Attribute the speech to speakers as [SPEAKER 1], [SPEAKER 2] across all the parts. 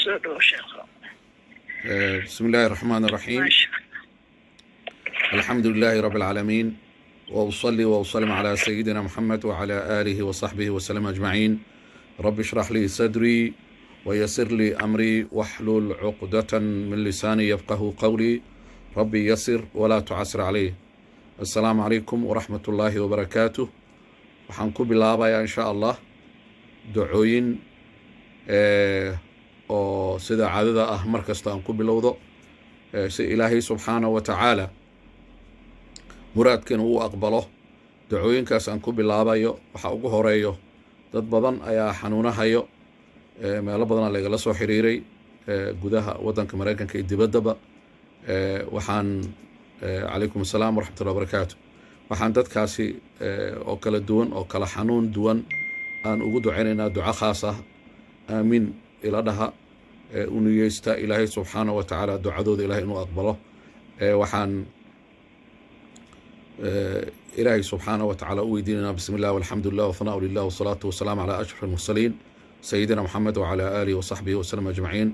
[SPEAKER 1] Soo dhowo, sheekho.
[SPEAKER 2] بسم الله الرحمن الرحيم.
[SPEAKER 1] Maasha.
[SPEAKER 2] الحمد لله رب العالمين، وأصلي وأسلم على سيدنا محمد وعلى آله وصحبه وسلم أجمعين. رب اشرح لي صدري ويسر لي أمري واحلل عقدة من لساني يفقه قولي. ربي يسر ولا تعسر عليه. السلام عليكم ورحمة الله وبركاته. Waxaan ku bilaabayaa, insha Allah, ducooyin oo sida caadada ah mar kasta aan ku bilowdo, si Ilaahay subxaanahu wa tacaala muraadkeena uu aqbalo. Ducooyinkaas aan ku bilaabayo waxaa ugu horeeyo, dad badan ayaa xanuunahayo, meelo badanaa lagala soo xiriiray, gudaha waddanka Maraykanka iyo dibaddaba. Waxaan calaykum assalaam waraxmatullahi wabarakaatu. Waxaan dadkaasi oo kala duwan oo kala xanuun duwan aan ugu ducaynaynaa duco khaas ah. Aamiin ila dhaha, u niyeysta Ilaahay subxaanahu wa tacaala ducadooda Ilahay inuu aqbalo. Waxaan Ilaahay subxaanahu wa tacaala u weydiinaynaa: bismi illah, walxamdu lilah, wathanaau lilah, wasalaatu wasalaamu calaa ashraf almursaliin, sayidina Maxamed wacala aalihi wasaxbihi wasalam ajmaciin.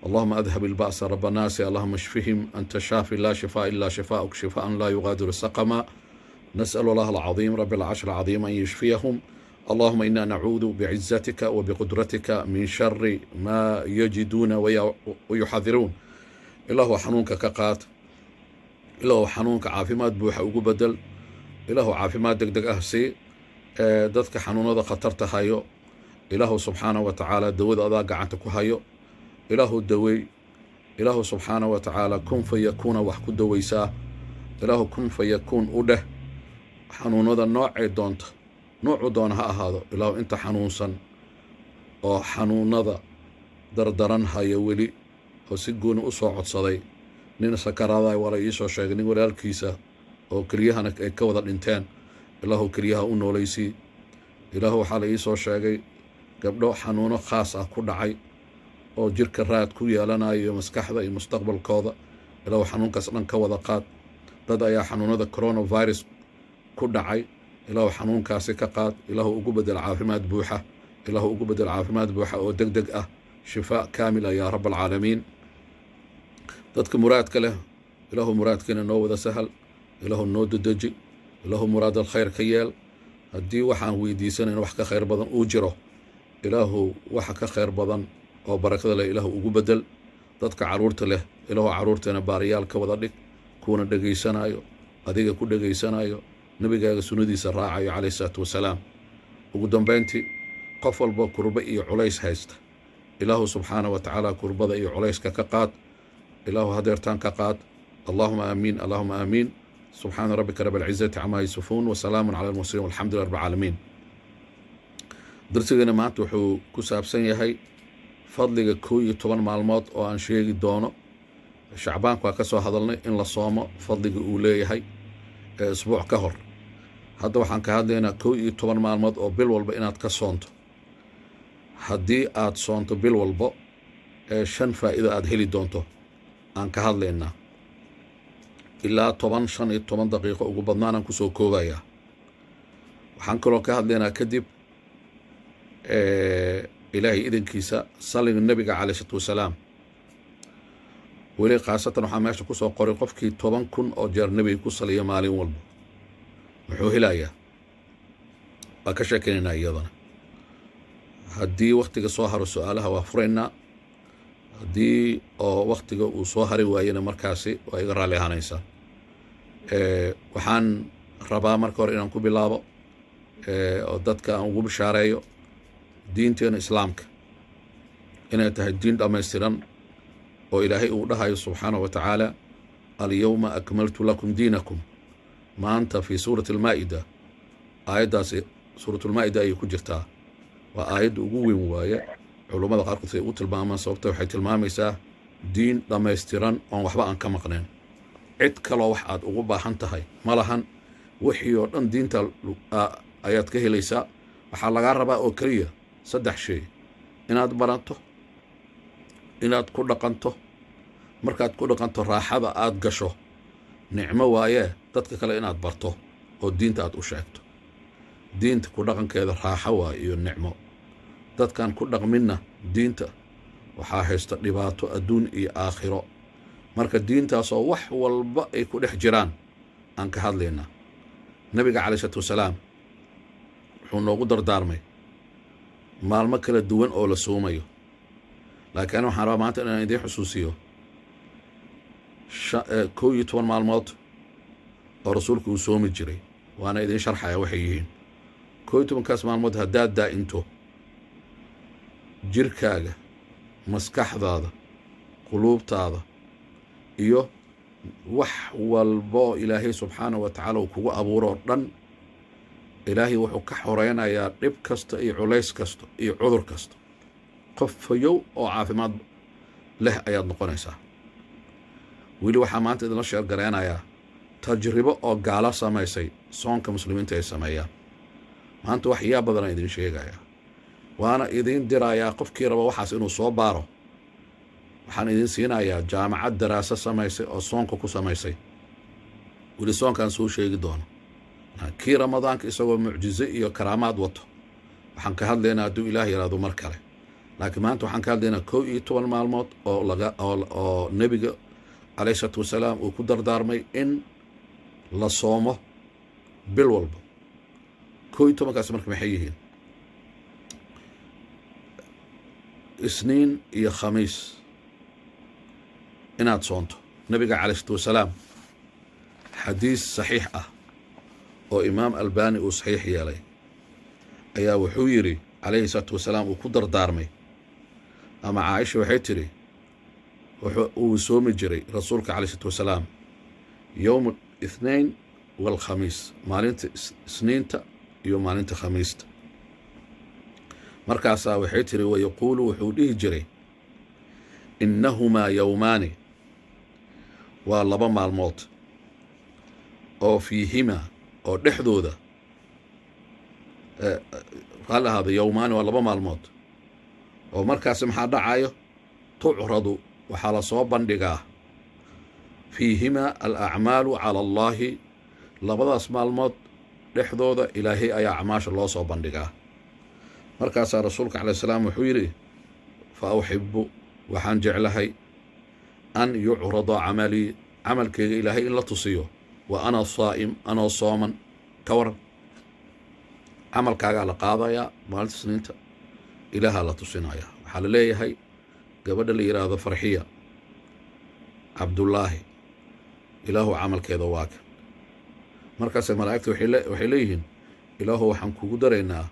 [SPEAKER 2] اللهم أذهب البأس، رب الناس، اللهم اشفهم، أنت شافي لا شفاء إلا شفاءك، شفاء لا يغادر سقما. نسأل الله العظيم رب العرش العظيم أن يشفيهم. اللهم إنا نعوذ بعزتك وبقدرتك من شر ما يجدون ويحاذرون. Ilaahu xanuunka ka qaad. Ilaahu xanuunka caafimaad buuxa ugu bedel. Ilaahu caafimaad deg deg ah sii. Dadka xanuunada khatarta hayo, Ilaahu subxaanahu wa tacaala dawada adaa gacanta ku hayo, Ilaahu dawey. Ilaahu subxaanahu wa tacaala kun fa yakuuna wax ku daweysaa. Ilaahu kun fa yakuun u dheh xanuunada noocay doonta, noocuu doona ha ahaado. Ilaahu inta xanuunsan oo xanuunada dardaran haya weli oo si gooni u soo codsaday, nin sakaraday waa la iisoo sheegay, nin walaalkiisa oo kelyahana ay ka wada dhinteen, Ilaahu kelyaha u noolaysii. Ilaahu waxaa la iisoo sheegay gabdho xanuuno khaas ah ku dhacay oo jirka raad ku yeelanayo, maskaxda iyo mustaqbalkooda. Ilaahu xanuunkaas dhan ka wada qaad. Dad ayaa xanuunada coronavirus ku dhacay, Ilaahu xanuunkaasi ka qaad. Ilaahu ugu bedel caafimaad buuxa. Ilaahu ugu bedel caafimaad buuxa oo deg deg ah, shifaa kaamil ah, yaa rab alcaalamiin. Dadka muraadka leh, Ilaahu muraadkeena noo wada sahal. Ilaahu noo dedeji. Ilaahu muraad alkhayr ka yeel. Haddii waxaan weydiisanayn wax ka khayr badan uu jiro, Ilaahu waxa ka khayr badan oo barakada leh Ilaahu ugu bedel. Dadka caruurta leh, Ilaahu caruurteena baariyaal ka wada dhig, kuwana dhegaysanayo, adiga ku dhegaysanayo, nabigaaga sunnadiisa raacayo, calayhi salaatu wasalaam. Ugu dambayntii, qof walba kurbo iyo culays haysta, Ilaahu subxaana wa tacaala kurbada iyo culayska ka qaad. Ilaahu hadeertaan ka qaad. Allahuma aamiin, allahuma aamiin. Subxaana rabbika rab alcizati camaa yasifuun, wasalaamun cala almursaliin, walxamdu lilah rab alcaalamiin. Darsigeena maanta wuxuu ku saabsan yahay fadliga 11 maalmood oo aan sheegi doono. Shacbaanku waa ka soo hadalnay in la soomo fadliga uu leeyahay ee isbuuc ka hor. Hadda waxaan ka hadlaynaa 11 maalmood oo bil walba inaad ka soonto. Haddii aad soonto bil walbo, ee shan faa'iido aad heli doonto aan ka hadlaynaa. Ilaa 10, 15 daqiiqo ugu badnaanaan kusoo koobayaa. Waxaan kaloo ka hadlaynaa kadib, Ilaahay idankiisa, salliga Nebiga caleyh isalaatu wasalaam. Weli khaasatan waxaa meesha kusoo qoray, qofkii 10,000 oo jeer Nebiga ku saliya maalin walba muxuu helayaa? Waa ka sheekaynaynaa iyadana. Haddii waktiga soo haro, su-aalaha waa furaynaa. Haddii oo waktiga uu soo hari waayena, markaasi waa iga raalli ahaanaysaa. Waxaan rabaa marka hore inaan ku bilaabo oo dadka aan ugu bishaareeyo diinteena Islaamka inay tahay diin dhammaystiran oo Ilaahay uu dhahayo subxaanahu wa tacaala: "Alyawma akmaltu lakum diinakum." Maanta fii suurati Almaa'ida, aayaddaasi Suuratulmaa'ida ayay ku jirtaa. Waa aayadda ugu weyn waaye culummada qaarkood say ugu tilmaamaan, sababta waxay tilmaamaysaa diin dhammaystiran oon waxba aan ka maqnayn. Cid kaloo wax aad ugu baahan tahay ma lahan. Wixii oo dhan diinta ayaad ka helaysaa. Waxaa lagaa rabaa oo keliya saddex shay: inaad baranto, inaad ku dhaqanto, markaad ku dhaqanto raaxada aad gasho nicmo waayee, dadka kale inaad barto oo diinta aad u sheegto. Diinta ku dhaqankeeda raaxo waaye iyo nicmo. Dadkan ku dhaqminna diinta Waxaa haysta dhibaato adduun iyo aakhiro. Marka diintaasoo wax walba ay ku dhex jiraan aan ka hadlaynaa. Nabiga calayh isalaatu wasalaam wuxuu noogu dardaarmay maalmo kala duwan oo la soomayo, laakiin ani waxaan rabaa maanta inaan idiin xusuusiyo 11 maalmood oo rasuulku uu soomi jiray, waana idiin sharxaya waxay yihiin. 11kaas maalmood haddaad daa'into, jirkaaga, maskaxdaada, quluubtaada iyo wax walbo Ilaahay subxaanahu wa tacaala uu kugu abuuro oo dhan, Ilaahay wuxuu ka xoreynayaa dhib kasta iyo culays kasta iyo cudur kasta. Qof fayow oo caafimaad leh ayaad noqonaysaa. Weli waxaa maanta idinla sheergareynayaa tajribo oo gaalo samaysay soonka muslimiinta ay sameeyaan. Maanta wax yaa badanaa idin sheegayaa, waana idiin dirayaa qofkii raba waxaas inuu soo baaro. Waxaan idiin siinayaa jaamacad daraaso samaysay oo soonka ku samaysay. Weli soonkaan soo sheegi doono kii Ramadaanka isagoo mucjizo iyo karaamaad wato, waxaan ka hadlaynaa hadduu Ilaah yaraado mar kale. Laakiin maanta waxaan ka hadlaynaa 11 maalmood oo laga oo nebiga calayhi isalaatu wasalaam uu ku dardaarmay in la soomo bil walba. 11kaas marka maxay yihiin? Isniin iyo Khamiis inaad soonto. Nabiga calayh isalaatu wasalaam xadiis saxiix ah oo Imaam Albani uu saxiix yeelay ayaa wuxuu yidhi calayhi salaatu wasalaam uu ku dardaarmay, ama Caaisha waxay tidhi uu soomi jiray rasuulka calayh isalaatu wasalaam yowm ithnain waalkhamiis, maalinta Isniinta iyo maalinta Khamiista. Markaasaa waxay tidhi wayaquulu, wuxuu dhihi jiray innahumaa yowmaani, waa laba maalmood oo fiihimaa, oo dhexdooda raali ahaada, yowmaani waa laba maalmood oo markaasi maxaa dhacayo? Tucradu, waxaa la soo bandhigaa, fiihimaa alacmaalu cala Allaahi, labadaas maalmood dhexdooda Ilaahay ayaa acmaasha loo soo bandhigaa. Markaasaa rasuulka calayh salaam wuxuu yidhi fa uxibu, waxaan jeclahay, an yucrada camalii, camalkeyga Ilaahay in la tusiyo, wa ana saa'im, anoo sooman. Ka waran? Camalkaagaa la qaadayaa maalinta Isniinta, Ilaahaa la tusinayaa. Waxaa la leeyahay gabadha la yidhaahdo Farxiya Cabdullaahi, Ilaahu camalkeeda waa kan. Markaase malaa'igta waxay leeyihiin Ilaahu waxaan kugu daraynaa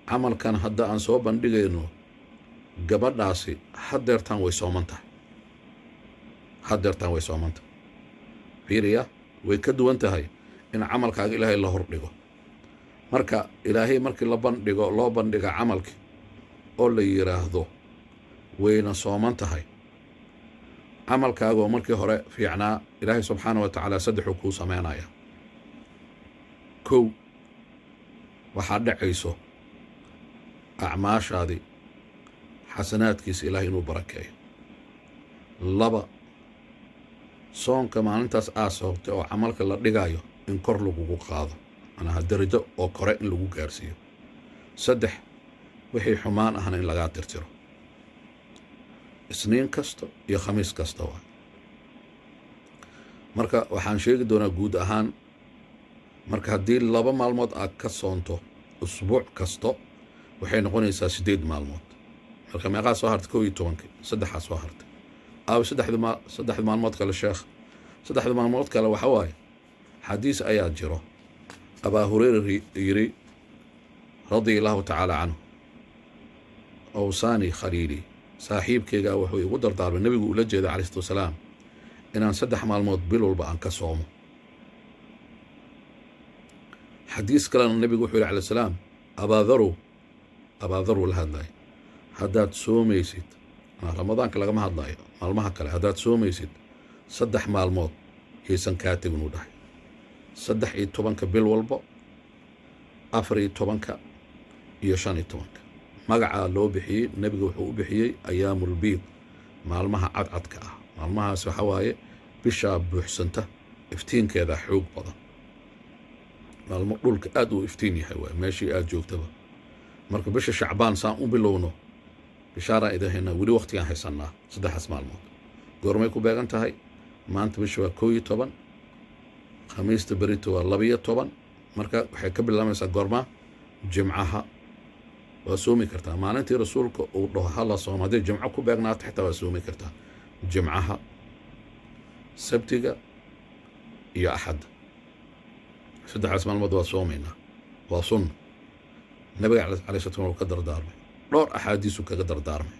[SPEAKER 2] camalkan hadda aan soo bandhigayno, gabadhaasi haddeertaan way sooman tahay, haddeertaan way sooman tahay. Fiiriya, way ka duwan tahay in camalkaaga Ilaahay la hordhigo. Marka Ilaahay markii la bandhigo, loo bandhiga camalkii oo la yidhaahdo wayna sooman tahay, camalkaagoo markii hore fiicnaa Ilaahay subxaana wa tacaala saddexuu kuu samaynaya. Kow, waxaa dhacayso acmaashaadii xasanaadkiisa Ilaahay inuu barakeeyo. Laba, soonka maalintaas aad soogtay oo camalka la dhigayo in kor lagugu qaado, macnaha darajo oo kore in lagu gaarsiiyo. Saddex, wixii xumaan ahna in lagaa tirtiro. Isniin kasta iyo Khamiis kasta waa. Marka waxaan sheegi doonaa guud ahaan, marka haddii 2 maalmood aad ka soonto usbuuc kasto, waxay noqonaysaa 8 maalmood. Marka meeqaa soo hartay? 11kii, saddexaa soo hartay. Aaw saddexda maalmood kale sheekh? Saddexda maalmood kale waxa waaye xadiis ayaa jiro Abaa Hureyra yidhi radia Allahu tacaala canhu, awsaanii khaliilii, saaxiibkaygaa wuxuu igu dardaarmay, nebigu ula jeeda calayh salatu wasalaam, inaan 3 maalmood bil walba aan ka soomo. Xadiis kalena nebigu wuxuu yidhi calayh salaam, Abaadarow, Abaadarow la hadlayo, haddaad soomaysid, Ramadaanka lagama hadlayo, maalmaha kale haddaad soomaysid 3 maalmood yaysan kaa tegin, uu dhahay, 13-ka bil walbo, 14-ka iyo 15-ka. Magacaa loo bixiyey, nebiga wuxuu u bixiyey ayaamulbiid, maalmaha cadcadka ah. Maalmahaas waxaa waaye bishaa buuxsanta, iftiinkeeda xoog badan, maalmo dhulka aad uu iftiin yahay waay meeshii aad joogtaba. Marka bisha Shacbaan saan u bilowno, Bishaaraan idin haynaa, weli waqtigaan haysannaa saddexdaas maalmood. Goormay ku beegan tahay? Maanta bisha waa 11, Khamiista berito waa 12. Marka waxay ka bilaabaysaa goormaa? Jimcaha waa soomi kartaa. Maalintii rasuulka uu dhaho hala soomo, hadday jimco ku beegnaato xitaa waa soomi kartaa. Jimcaha, Sabtiga iyo Axadda, saddexdaas maalmood waa soomaynaa, waa sunna. Nabiga alay slat slam ka dardaarmay, dhowr axaadiisuu kaga dardaarmay: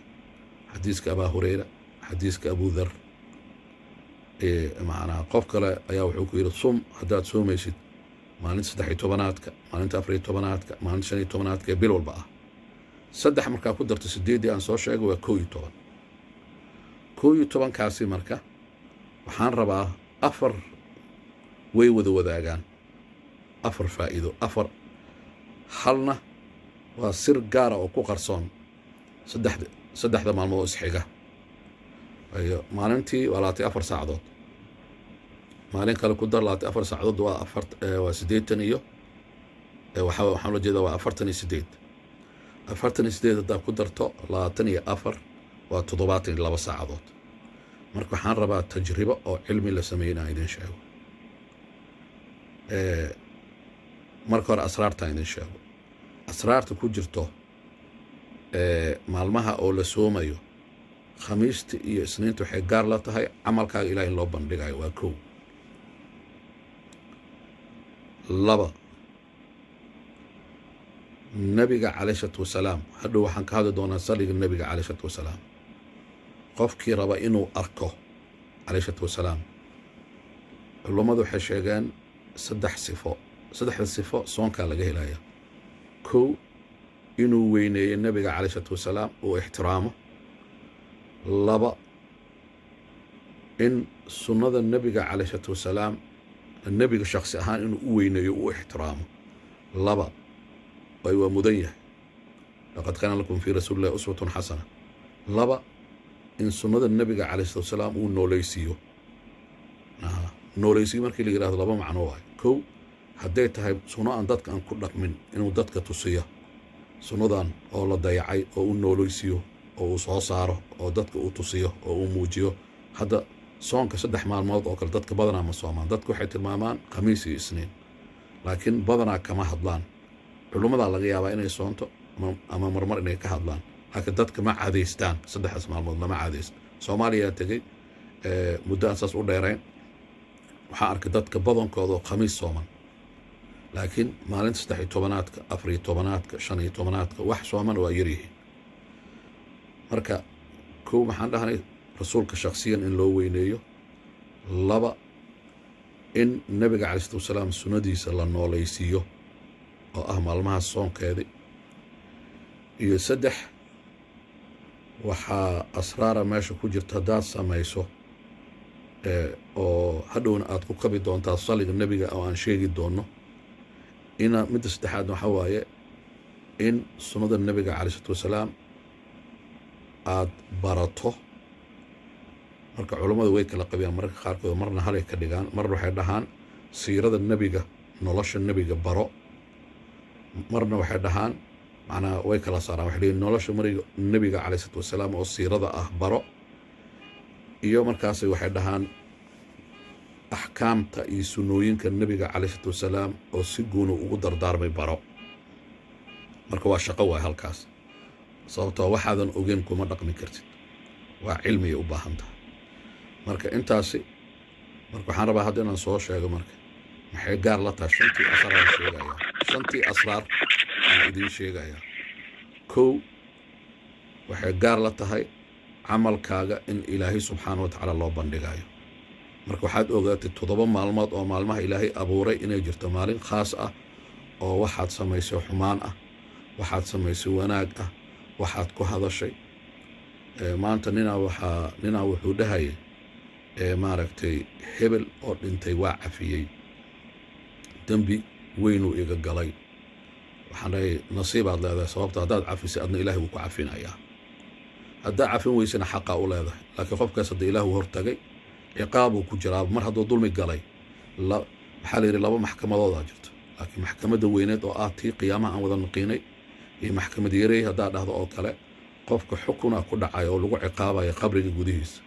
[SPEAKER 2] xadiiska Abaa Hureyra, xadiiska Abu Dhar. Macnaa qof kale ayaa wuxuu ku yidhi: sum haddaad soomaysid maalinta 13aadka, maalinta 14aadka, maalinta 15aadka ee bil walba ah. Saddex markaa ku darto sideeddii aan soo sheegay, waa 11. 11kaasi marka waxaan rabaa afar way wada wadaagaan, afar faa'iido, afar halna waa sir gaara oo ku qarsoon saddexda maalmood oo isxiga. Ayo maalintii waa 24 saacadood, maalin kale ku dar 24 saacadood, waa afar, waa 80 iyo waxaan ula jeedaa waa 48. 48 haddaa ku darto 24, waa 72 saacadood. Marka waxaan rabaa tajribo oo cilmi la sameeyey inaan idin sheego. Marka hore asraartaan idin sheego, asraarta ku jirto maalmaha oo la soomayo. Khamiista iyo Isniinta waxay gaar la tahay camalkaaga Ilaah in loo bandhigayo, waa kow. Laba, Nebiga calayh isalaatu wasalaam, hadhow waxaan ka hadli doonaa saliga Nebiga calayh isalaatu wasalaam. Qofkii raba inuu arko calayh isalaatu wasalaam, culummadu waxay sheegeen saddex sifo. Saddexda sifo soonkaa laga helaya. Kow, inuu weyneeyo Nebiga calayh isalaatu wasalaam, uu ixtiraamo. Laba, in sunnada Nebiga calayh isalaatu wasalaam, nebiga shaksi ahaan inuu u weyneeyo, u ixtiraamo. Laba, way waa mudan yahay, laqad kaana lakum fii rasuuli illahi uswatun xasana. Laba, in sunnada nebiga calayh isalaatu wasalaam uu noolaysiiyo. Noolaysiyo markii la yihahdo laba macno waayo. Kow, hadday tahay sunno aan dadka aan ku dhaqmin, inuu dadka tusiyo sunnadan oo la dayacay, oo uu noolaysiiyo, oo uu soo saaro, oo dadka uu tusiyo, oo uu muujiyo. Hadda soonka saddex maalmood oo kale dadka badanaa ma soomaan. Dadka waxay tilmaamaan Khamiis iyo Isniin, laakiin badanaa kama hadlaan. Culummadaa laga yaabaa inay soonto ama marmar inay ka hadlaan, laakiin dadka ma caadaystaan saddexdaas maalmood, lama caadaysto. Soomaaliyaa tegey muddo aan saas u dheerayn, waxaan arkay dadka badankooda oo Khamiis sooman, laakiin maalinta 13aadka, 14aadka, 15aadka wax sooman waa yaryihiin. Marka kow, maxaan dhahnay? Rasuulka shaksiyan in loo weyneeyo. Laba, in nebiga calai slatu wasalaam sunnadiisa la noolaysiiyo, oo ah maalmaha soonkeedii. Iyo saddex, waxaa asraara meesha ku jirta haddaad samayso, oo hadhowna aad ku kabi doontaa saliga nebiga oo aan sheegi doonno. Ina midda saddexaadna waxaa waaye in sunnada nebiga calai isalaatu wasalaam aad barato. Marka culummadu way kala qabiyaan mararka qaarkood, marna halay ka dhigaan, marna waxay dhahaan siirada nebiga, nolosha nebiga baro, marna waxay dhahaan, macnaa way kala saaraan, waxay leeyihin nolosha mariga nebiga calai isalaatu wasalaam oo siirada ah baro, iyo markaas waxay dhahaan axkaamta iyo sunnooyinka nebiga calai isalaatu wasalaam oo si goonu ugu dardaarmay baro. Marka waa shaqo waay halkaas, sababtoo waxaadan ogeyn kuma dhaqmi kartid, waa cilmiyay u baahan tahay. Marka intaasi, marka waxaan rabaa hadda inaan soo sheego marka maxay gaar la tahay. Shantii asraar aan sheegayaa, shantii asraar aan idiin sheegayaa. Kow, waxay gaar la tahay camalkaaga in Ilaahay subxaana wa tacaala loo bandhigayo. Marka waxaad ogaatay 7 maalmood oo maalmaha Ilaahay abuuray inay jirto maalin khaas ah oo waxaad samaysay xumaan ah, waxaad samaysay wanaag ah, waxaad ku hadashay maanta. Ninaa wuxuu dhahayay, maaragtay, hebel oo dhintay waa cafiyey, dembi weynuu iga galay. Waxaan dhahay: nasiibaad leedahay, sababta haddaad cafisay adna Ilahay wuu ku cafinayaa, haddaa cafin weysana xaqaa u leedahay. Laakiin qofkaas hadda Ilaahu hortagay, ciqaabuu ku jiraa mar hadduu dulmi galay. Waxaa la yidhi laba maxkamadoodaa jirto, laakiin maxkamadda weyneed oo ah tii qiyaamaha aan wada naqiinay iyo maxkamad yarey haddaa dhahdo oo kale. Qofka xukuna ku dhacaya oo lagu ciqaabaya qabriga gudihiisa,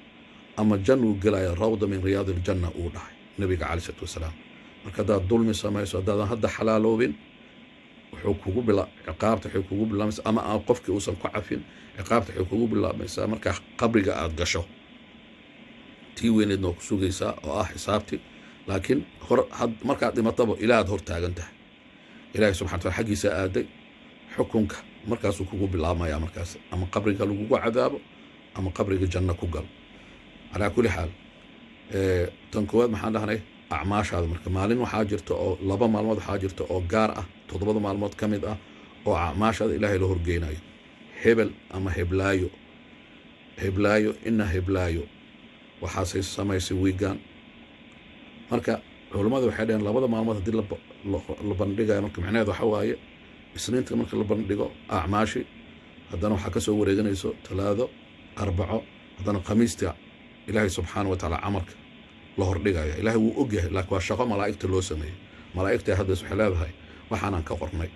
[SPEAKER 2] ama jannuu gelaya, rawda min riyaadi aljanna uu dhahay nabiga caleyh isalaatu wasalaam. Marka haddaad dulmi samayso, haddaadan hadda xalaaloobin, wuxuu kugu bila ciqaabta waxay kugu bilaabaysaa, ama aan qofkii uusan ku cafin, ciqaabta waxay kugu bilaabaysaa markaa qabriga aad gasho. Tii weyneedna waa ku sugaysaa oo ah xisaabtii. Laakiin hor markaad dhimataba ilaahaad hor taagan tahay, Ilaahay subxana wataala xaggiisa aaday, xukunka markaasuu kugu bilaabmaya. Markaas ama qabriga lagugu cadaabo ama qabriga janno ku gal. Calaa kulli xaal, tan koowaad maxaan dhahnay? Acmaashaada. Marka maalin waxaa jirta oo 2 maalmood waxaa jirta oo gaar ah, 7 maalmood ka mid ah, oo acmaashaada Ilaahay la horgeynayo. Hebel ama heblaayo, heblaayo ina heblaayo waxaasay samaysay wiigaan. Marka culummadu waxay dhaheen 2da maalmood haddii la bandhigayo, marka macnaheed waxa waaye Isniinta marka la bandhigo acmaashi, haddana waxaa kasoo wareeganayso Talaado, Arbaco, haddana Khamiista Ilaahay subxaana wa tacaala camalka la hordhigaya. Ilaahay wuu ogyahay, laakiin waa shaqo malaa'igta loo sameeyey. Malaa'igta haddas waxay leedahay waxaanaan ka qornay,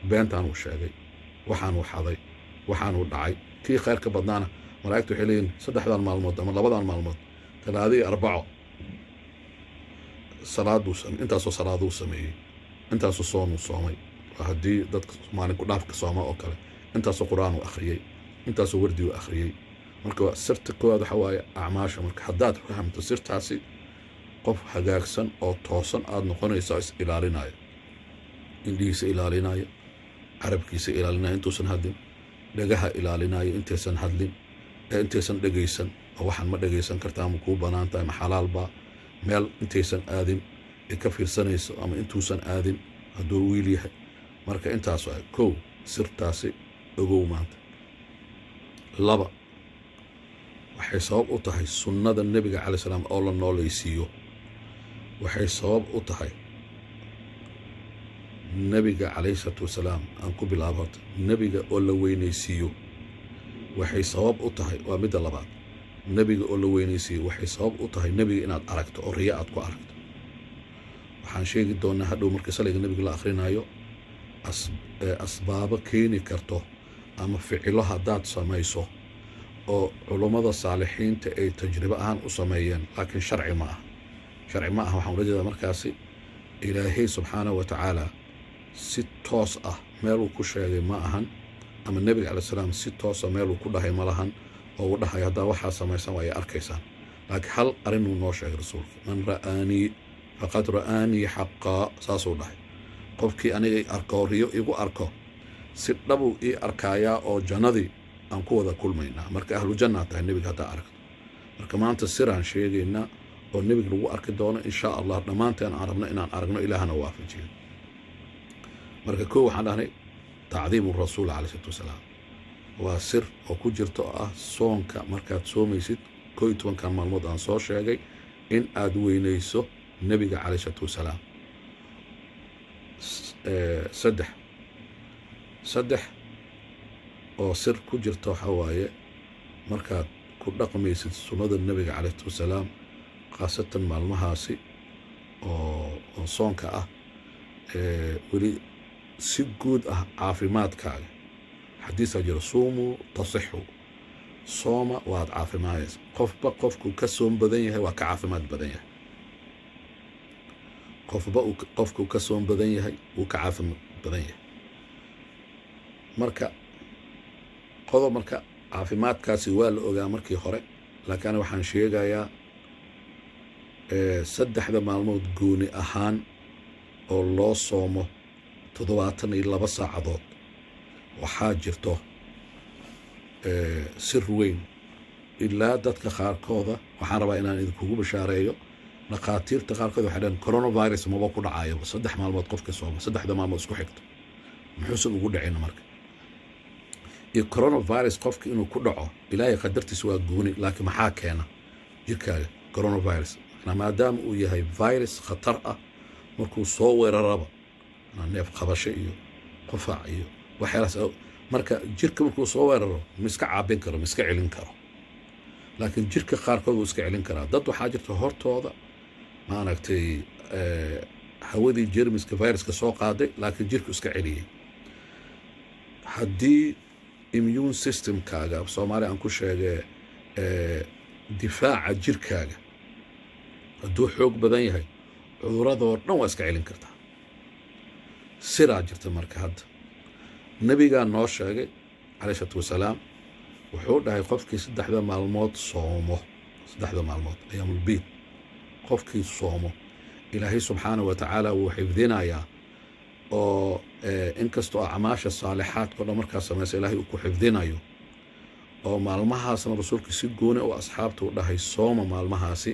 [SPEAKER 2] beentaanuu sheegay, waxaanuu xaday, waxaanuu dhacay. Kii khayrka badnaana malaa'igta waxay leeyihin 3dan maalmood ama 2dan maalmood, Talaado iyo Arbaco, salaaduu intaasoo salaaduu sameeyey, intaasoo soonuu soomay, waa haddii dadka maalin ku dhaafka sooma oo kale, intaasoo qur-aanuu akhriyey, intaasoo wardiuu akhriyey. Marka sirta koowaad waxa waaye acmaasha. Marka haddaad fahamto sirtaasi, qof hagaagsan oo toosan aada noqonaysa, is ilaalinaya, indhihiisa ilaalinaya, carabkiisa ilaalinaya intuusan hadlin, dhagaha ilaalinaya intaysan hadlin, intaysan dhegaysan, oo waxaan ma dhegaysan kartaa, ma kuu banaan tahay, ma xalaalbaa, meel intaysan aadin ay ka fiirsanayso, ama intuusan aadin hadduu wiil yahay. Marka intaas waa kow, sirtaasi ogow maanta. 2, waxay sabab u tahay sunnada nebiga calay salaam oo la noolaysiiyo. Waxay sabab u tahay nebiga calayhi salaatu wasalaam, aan ku bilaabo horta nebiga oo la weynaysiiyo waxay sabab u tahay, waa midda labaad, nebiga oo la weynaysiiyo waxay sabab u tahay nebiga inaad aragto oo riyo aad ku aragto. Waxaan sheegi doonaa hadhow marka saliga nebiga la akhrinayo asbaabo keeni karto ama ficilo haddaad samayso oo culummada saalixiinta ay tajribo ahaan u sameeyeen, laakiin sharci ma aha, sharci ma aha. Waxaan ula jeedaa markaasi Ilaahay subxaanahu wa tacaala si toos ah meeluu ku sheegay ma ahan, ama nebiga calay salaam si toosa meeluu ku dhahay ma lahan oo uu dhahay haddaa waxaa samaysan waa ay arkaysaan. Laakiin hal arrinuu noo sheegay rasuulka, man ra'aanii faqad ra'aanii xaqaa, saasuu dhahay. Qofkii aniga i arko, riyo igu arko, si dhabuu ii arkaayaa oo jannadii aan ku wada kulmaynaa. Marka ahlu jannaa tahay nebiga haddaa aragto. Marka maanta siraan sheegaynaa oo nebiga lagu arki doono insha Allah, dhammaanteen aan rabno inaan aragno, Ilaahna waafajiyo. Marka kow waxaan dhahnay tacdiimu rasuul caleyh isalaatu wasalaam waa sir oo ku jirta, oo ah soonka markaad soomaysid 11kan maalmood aan soo sheegay in aad weynayso nebiga caleyh isalaatu wasalaam. Saddex oo sir ku jirta waxaa waaye markaad ku dhaqmaysid sunnada nebiga caleyh isalaatu wasalaam, khaasatan maalmahaasi oo soonka ah, weli si guud ah caafimaadkaaga. Xadiisaa jira, suumuu tasixu, sooma waad caafimaadaysa. Qofba qofkuu ka soom badan yahay waa ka caafimaad badan yahay. Qofba qofkuu ka soom badan yahay wuu ka caafimaad badan yahay. Marka qodob, marka caafimaadkaasi waa la ogaa markii hore, laakiin ana waxaan sheegayaa 3da maalmood gooni ahaan oo loo soomo 72 saacadood. Waxaa jirto sir weyn ilaa dadka qaarkooda. Waxaan rabaa inaan idinkugu bashaareeyo, dhakhaatiirta qaarkood waxay dhaheen coronavirus maba ku dhacayoba 3 maalmood qofka sooma, 3da maalmood isku xigto. Muxuusan ugu dhicin? Marka iyo coronavirus qofka inuu ku dhaco Ilaahay qadartiisa waa gooni, laakiin maxaa keena jirkaaga coronavirus? Macnaa maadaama uu yahay virus khatar ah, markuu soo weeraraba neef qabasho iyo qufac iyo waxyaalahaas, marka jirka markuu soo weeraro ma iska caabin karo, ma iska celin karo, laakiin jirka qaarkood wuu iska celin karaa. Dad waxaa jirta hortooda maaragtay hawadii jermiska viruska soo qaaday, laakiin jirku iska celiyey. Haddii Immune systemkaaga, Soomaali aan ku sheegee, difaaca jirkaaga hadduu xoog badan yahay, cuduradoo dhan waa iska celin kartaa. Siraa jirta marka. Hadda nebigaa noo sheegay, calayh isalaatu wasalaam, wuxuu dhahay qofkii 3da maalmood soomo, 3da maalmood ayaamulbiid qofkii soomo, Ilaahay subxaanahu wa tacaala wuu xifdinayaa. Oo inkastoo acmaasha saalixaadka o dhan markaa samaysa Ilaahay uu ku xifdinayo, oo maalmahaasna Rasuulka si gooni oo asxaabta u dhahay sooma maalmahaasi,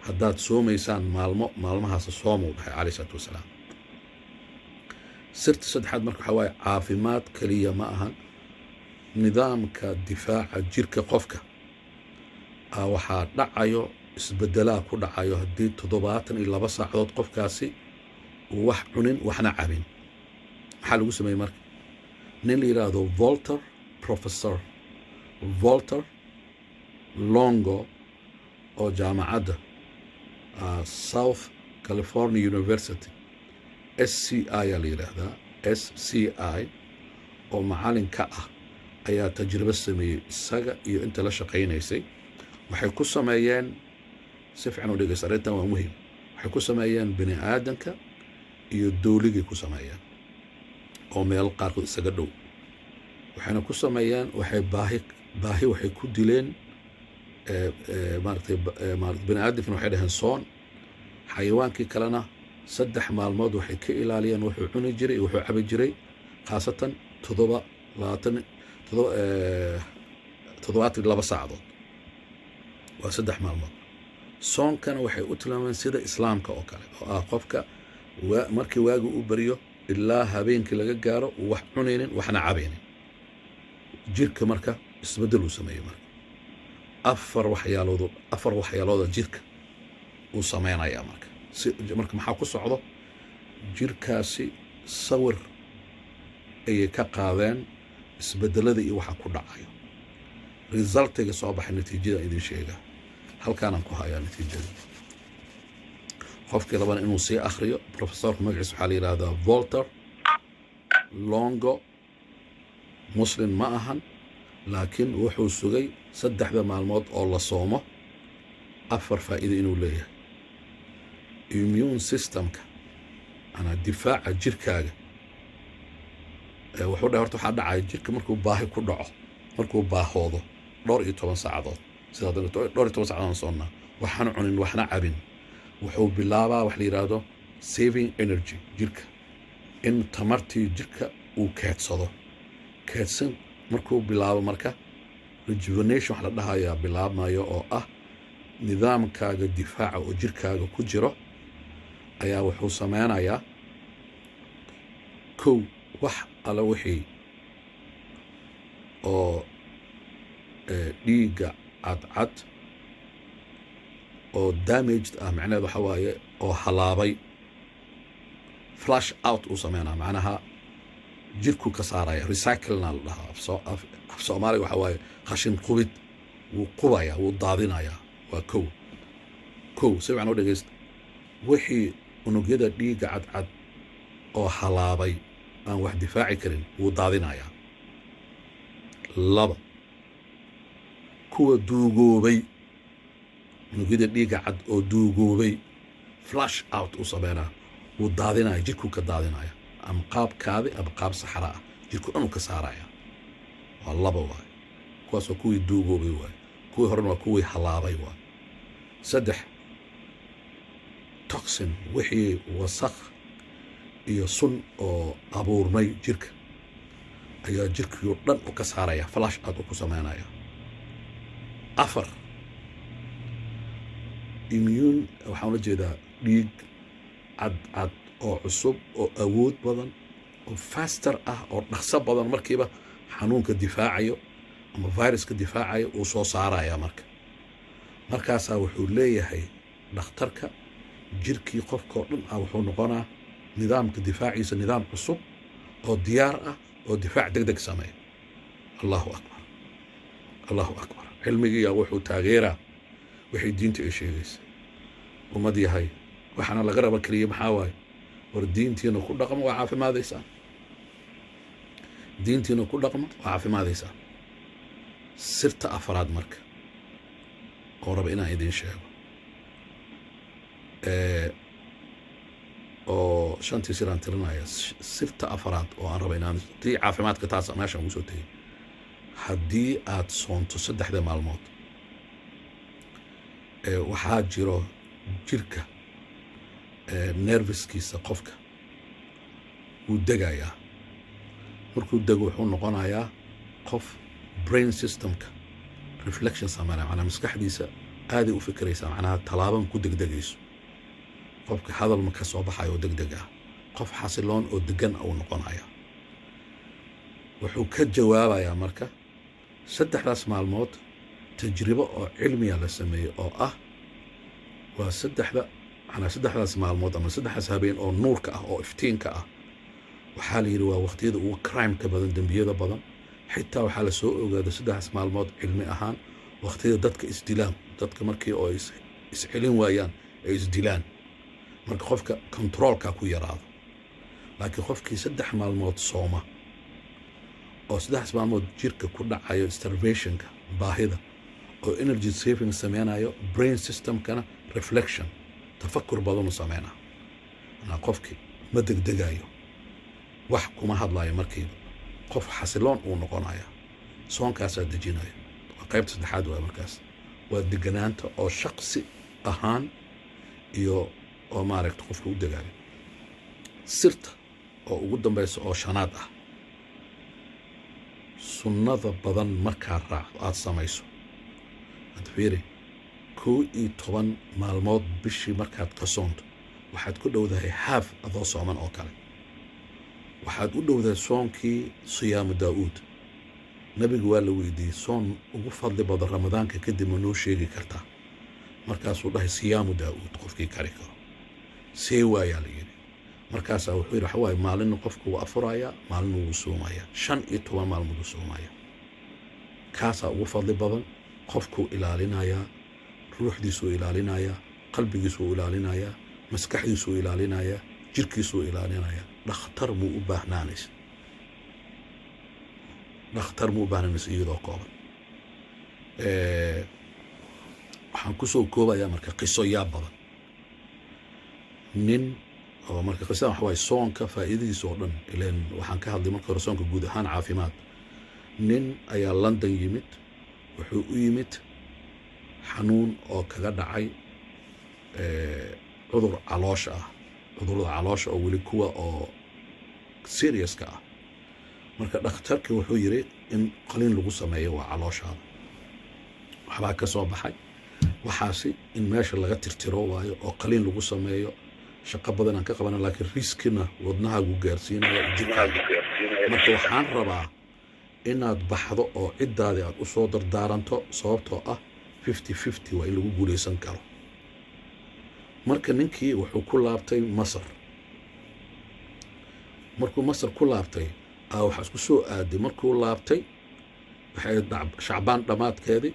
[SPEAKER 2] haddaad soomaysaan maalmo maalmahaasi sooma, u dhahay calayh isalaatu wasalaam. Sirta saddexaad marka waxaa waaye, caafimaad keliya ma ahan, nidaamka difaaca jirka qofka waxaa dhacayo isbedelaa ku dhacayo haddii 72 saacadood qofkaasi uu wax cunin waxna cabin. Maxaa lagu sameeyey marka? Nin la yidhaahdo Volter, Professor Volter Longo oo jaamacadda South California University, SCI aa la yidhaahdaa, SCI, oo macalin ka ah ayaa tajribo sameeyey. Isaga iyo inta la shaqaynaysay waxay ku sameeyeen, si fiican u dhegeysta, arrintan waa muhim, waxay ku sameeyeen bini aadanka iyo dooligay ku sameeyeen oo meel qaarkood isaga dhow. Waxayna ku sameeyeen, waxay baahi waxay ku dileen maaragtay bini aadamkina, waxay dhaheen soon. Xayawaankii kalena 3 maalmood waxay ka ilaaliyeen wuxuu cuni jiray iyo wuxuu cabi jiray, khaasatan toddoba labaatan toddoba 72 saacadood, waa 3 maalmood. Soonkana waxay u tilmaameen sida Islaamka oo kale, oo ah qofka markii waagi u beriyo ilaa habeenkii laga gaaro uu wax cunaynin waxna cabaynin. Jirka marka isbeddel uu sameeyey marka afar waxyaalooda jirka uu sameynayaa marka. Si marka maxaa ku socdo jirkaasi? Sawir ayay ka qaadeen isbeddelada iyo waxa ku dhacayo, resultiga soo baxay, natiijada idin sheega. Halkaanaan ku hayaa natiijada. Qofkii rabana inuu sii akhriyo, professorka magaciisa waxaa la yidhahdaa Volter Longo. Muslim ma ahan, laakiin wuxuu sugay 3da maalmood oo la soomo afar faa'iido inuu leeyahay: immune systemka anaa difaaca jirkaaga. Wuxuu dhahay horta waxaa dhacaya jirka markuu baahi ku dhaco, markuu baahoodo dhowr iyo toban saacadood, sida haddana dhowr iyo toban saacadood aan soonnaa, waxaan cunin waxna cabin, wuxuu bilaabaa wax la yidhaahdo saving energy, jirka in tamartii jirka uu keedsado. Keedsan markuu bilaabo marka rejuvenation wax la dhahayaa bilaabmayo, oo ah nidaamkaaga difaaca oo jirkaaga ku jiro ayaa wuxuu sameynayaa kow, wax alla wixii oo dhiigga cadcad oo damaged ah, macnaheed waxa waaye oo halaabay, flush out uu sameynaa, macnaha jirku ka saaraya. Recyclena la dhahaa af Soomaaliga, waxa waaye qashin qubid, wuu qubaya, wuu daadinayaa. Waa kow. Kow, si fiican u dhegeysta, wixii unugyada dhiigga cadcad oo halaabay, aan wax difaaci karin, wuu daadinayaa. Laba, kuwa duugoobay, unugyada dhiigga cad oo duugoobay, flush out uu sameynaa, wuu daadinaya, jirkuu ka daadinaya, ama qaab kaadi ama qaab saxara ah, jirku dhan uu ka saaraya. Waa laba waay, kuwaas waa kuwii duugoobay waay, kuwii horena waa kuwii halaabay waay. Saddex, toxin, wixii wasakh iyo sun oo abuurmay jirka ayaa jirkii oo dhan u ka saaraya, flush out uu ku sameynaya. Afar, immune, waxaan ula jeedaa dhiig cad cad oo cusub oo awood badan oo faster ah oo dhaqso badan, markiiba xanuunka difaacayo ama viruska difaacayo uu soo saaraya. Marka markaasaa wuxuu leeyahay dhakhtarka, jirkii qofka oo dhan ah wuxuu noqonaa nidaamka difaaciisa nidaam cusub oo diyaar ah oo difaac deg deg sameeya. Allahu akbar, allahu akbar! Cilmigiiyaa wuxuu taageeraa waxay diinta ay sheegaysa. Ummad yahay, waxaana laga raba keliya maxaa waaye? War diintiina ku dhaqmo, waa caafimaadaysaan. Diintiina ku dhaqma, waa caafimaadaysaa. Sirta afraad marka oo raba inaan idiin sheego, oo shantii siraan tirinaya, sirta afraad oo aan raba inaan tii caafimaadka taas meeshaan ugu soo tegay: haddii aad soonto 3da maalmood, waxaa jiro jirka nerveskiisa qofka wuu degayaa. Markuu dego, wuxuu noqonayaa qof brain systemka reflection sameynaya, macnaha maskaxdiisa aaday u fikiraysaa, macnaha talaaban ku degdegayso, qofka hadal ma ka soo baxayo oo degdeg ah, qof xasiloon oo degan uu noqonaya. Wuxuu ka jawaabayaa marka 3daas maalmood tajribo oo cilmiya la sameeyey oo ah waa saddexda, macnaa 3daas maalmood ama 3daas habeen oo nuurka ah oo iftiinka ah, waxaa la yidhi waa waqtiyada ugu crime-ka badan, dembiyada badan. Xitaa waxaa la soo ogaaday 3daas maalmood cilmi ahaan waqtiyada dadka isdilaan, dadka markii oo iscelin waayaan ay isdilaan, marka qofka controlka ku yaraado. Laakiin qofkii 3 maalmood sooma oo 3daas maalmood jirka ku dhacayo starvationka, baahida, oo energy saving sameynayo, brain systemkana reflection, tafakur badanu sameynaa, manaa qofkii ma degdegayo, wax kuma hadlayo markiiba, qof xasiloon uu noqonaya. Soonkaasaa dejinaya. Waa qaybta saddexaad. Waay markaas waa deganaanta oo shaqsi ahaan iyo oo maaragta qofka u degaayo. Sirta oo ugu dambaysa oo shanaad ah: sunnada badan markaa raacdo, aada samayso, hadda fiiri, 11 maalmood bishii markaad ka soonto, waxaad ku dhowdahay haaf adoo sooman oo kale. Waxaad u dhowdahay soonkii siyaamu Daa'uud. Nabigu waa la weydiiyey: "Soon ugu fadli badan Ramadaanka kadib ma noo sheegi kartaa?" Markaasuu dhahay: "Siyaamu Daa'uud, qofkii kari karo." See waayaa, la yidhi. Markaasaa wuxuu yidhi: "Waxa waaye, maalinna qofku wuu afurayaa, maalinna wuu soomayaa, 15 maalmood wuu soomayaa. Kaasaa ugu fadli badan." Qofkuu ilaalinayaa, ruuxdiisuu ilaalinayaa, qalbigiisuu ilaalinayaa, maskaxdiisuu ilaalinayaa, jirkiisuu ilaalinayaa. Dhakhtar muu u baahnaanaysa, dhakhtar muu u baahnaanaysa. Iyadoo kooban, waxaan kusoo koobayaa marka qiso yaab badan, nin oo marka qisadan waxa waaye soonka faa'iidadiisa oo dhan, ileen waxaan ka hadlay marka hore soonka guud ahaan caafimaad. Nin ayaa London yimid. Wuxuu u yimid xanuun oo kaga dhacay cudur caloosha ah, cudurada caloosha oo weli kuwa oo seriouska ah. Marka dhakhtarkii wuxuu yidhi in qaliin lagu sameeyo waa calooshaada, waxbaa ka soo baxay, waxaasi in meesha laga tirtiro waayo oo qaliin lagu sameeyo. Shaqo badan aan ka qabana, laakiin riskina wadnahaagu gaarsiinaya jirkaaga. Marka waxaan rabaa inaad baxdo oo ciddaadii aad u soo dardaaranto, sababtoo ah 50-50 waa in lagu guulaysan karo. Marka ninkii wuxuu ku laabtay Masar. Markuu Masar ku laabtay aa waxaa isku soo aaday, markuu laabtay waxay Shacbaan dhammaadkeedii,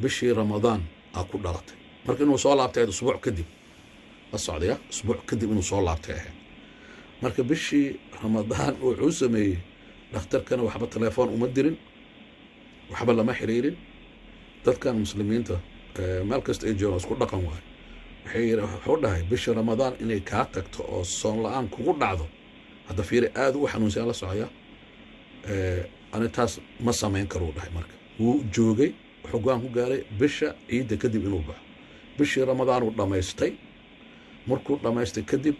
[SPEAKER 2] bishii Ramadaan aa ku dhalatay. Marka inuu soo laabtay ahayd usbuuc kadib, la socdaya, usbuuc kadib inuu soo laabtay ahayd. Marka bishii Ramadaan wuxuu sameeyey, dhakhtarkana waxba telefoon uma dirin, waxba lama xiriirin. Dadkan Muslimiinta meel kasta ay joogaan isku dhaqan waayo. Waxay wuxuu dhahay bisha Ramadaan inay kaa tagto oo soon la-aan kugu dhacdo, hadda fiiri, aada u xanuunsan, la socaya, ani taas ma samayn karuu dhahay. Marka wuu joogay, wuxuu go-aan ku gaaray bisha ciidda kadib inuu baxo. Bishii Ramadaan uu dhammaystay. Markuu dhammaystay kadib,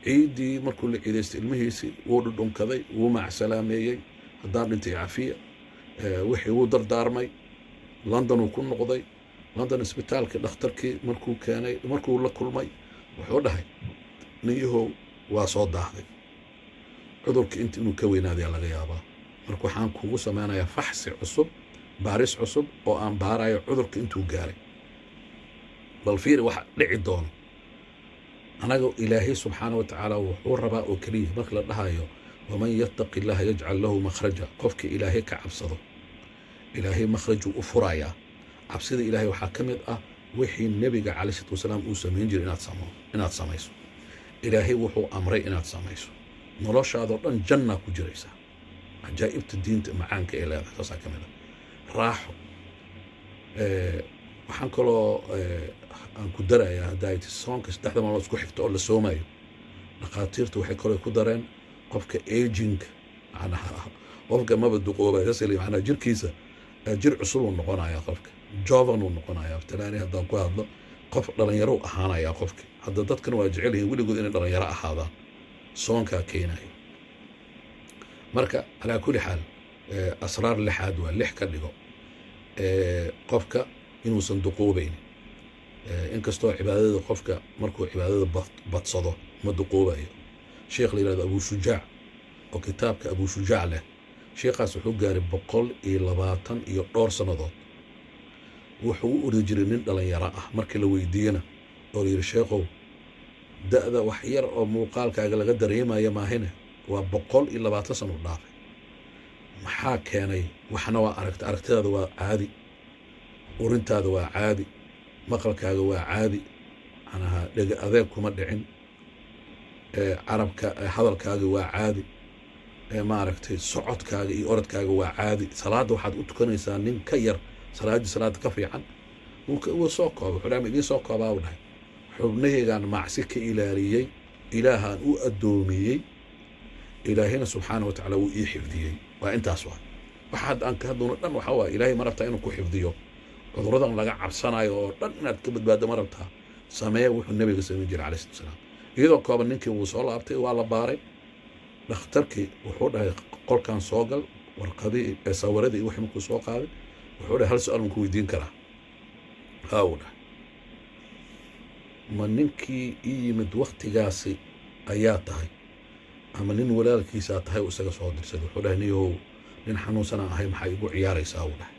[SPEAKER 2] ciiddii markuu la ciidaystay ilmihiisii wuu dhudhunkaday, wuu macsalaameeyey, "Haddaan dhintay cafiya." Wixii wuu dardaarmay. London uu ku noqday. London isbitaalkii dhakhtarkii markuu keenay, markuu la kulmay, wuxuu dhahay: "Ninyahow, waa soo daahday, cudurka inta inuu ka weynaadayaa laga yaabaa. Marka waxaan kugu sameynayaa faxsi cusub, baaris cusub oo aan baarayo cudurka intuu gaaray." Bal fiiri waxa dhici doono. Anaga Ilaahay subxaana wa tacaala wuxuu rabaa oo keliya marka la dhahayo: "Waman yattaqi Illaha yajcal lahu makhraja." Qofka Ilaahay ka cabsado, Ilaahay makhrajuu u furayaa. Cabsida Ilaahay waxaa ka mid ah wixii Nebiga calayh salatu wasalaam uu samayn jiray inaad samayso, Ilaahay wuxuu amray inaad samayso. Noloshaadoo dhan jannaa ku jiraysaa. Cajaa'ibta diinta macaanka ee leedahay saasaa ka mid ah raaxo. Waxaan kaloo aan ku darayaa hadda ay soonka 3da maalmood isku xigto oo la soomayo, dhakhaatiirtu waxay kaloo ku dareen qofka aging, macnaha qofka maba duqoobay, saas macnaha jirkiisa jir cusub uu noqonayaa, qofka jovan uu noqonayaa. Talaani haddaan ku hadlo, qof dhalinyaro u ahaanayaa qofka. Hadda dadkan waa jecel yihiin weligood inay dhalinyaro ahaadaan, soonkaa keenayo. Marka calaa kulli xaal, asraar lixaad waa 6 ka dhigo qofka inuusan duquubaynin. Inkastoo cibaadada qofka markuu cibaadada badsado ma duquubayo. Sheekh la yihahdo Abu Shujaac oo kitaabka Abu Shujaac leh, sheekhaas wuxuu gaaray 120 iyo dhowr sannadood. Wuxuu u ordi jiray nin dhalinyaro ah. Markii la weydiiyena oo la yidhi, sheekhow, da'da wax yar oo muuqaalkaaga laga dareemaya maahine, waa 120 sano u dhaafay, maxaa keenay? Waxna waa aragta, aragtidaada waa caadi, urintaada waa caadi, maqalkaaga waa caadi, macnaha dhega adeeg kuma dhicin, carabka hadalkaaga waa caadi, maaragtay socodkaaga iyo orodkaaga waa caadi, salaadda waxaad u tukanaysaa nin ka yar salaaddii salaada ka fiican. Wuu soo koobay, wuxuu dhahay, ma idiin soo koobaa? U dhahay, xubnahaygaan macsi ka ilaaliyey, Ilaahaan u addoomiyey, Ilaahayna subxaana wa tacaala wuu ii xifdiyey. Waa intaas. Waa waxa hadda aan ka hadloono dhan. Waxaa waaye, Ilaahay ma rabtaa inuu ku xifdiyo? Cuduradan laga cabsanayo oo dhan inaad ka badbaaddo ma rabtaa? Samee wuxuu Nabiga samayn jiray calayhi salatu wasalaam. Iyadoo kooban, ninkii wuu soo laabtay, waa la baaray. Dhakhtarkii wuxuu dhahay, qolkan soo gal. Warqadii, sawiradii, wixii markuu soo qaaday, wuxuu dhahay, hal su-aal ma ku weydiin karaa? Haa, uu dhahay. Ma ninkii ii yimid waktigaasi ayaa tahay ama nin walaalkiisaa tahay uu isaga soo dirsaday? Wuxuu dhahay, niyow, nin xanuunsanaa ahay, maxaa igu ciyaaraysaa? Uu dhahay.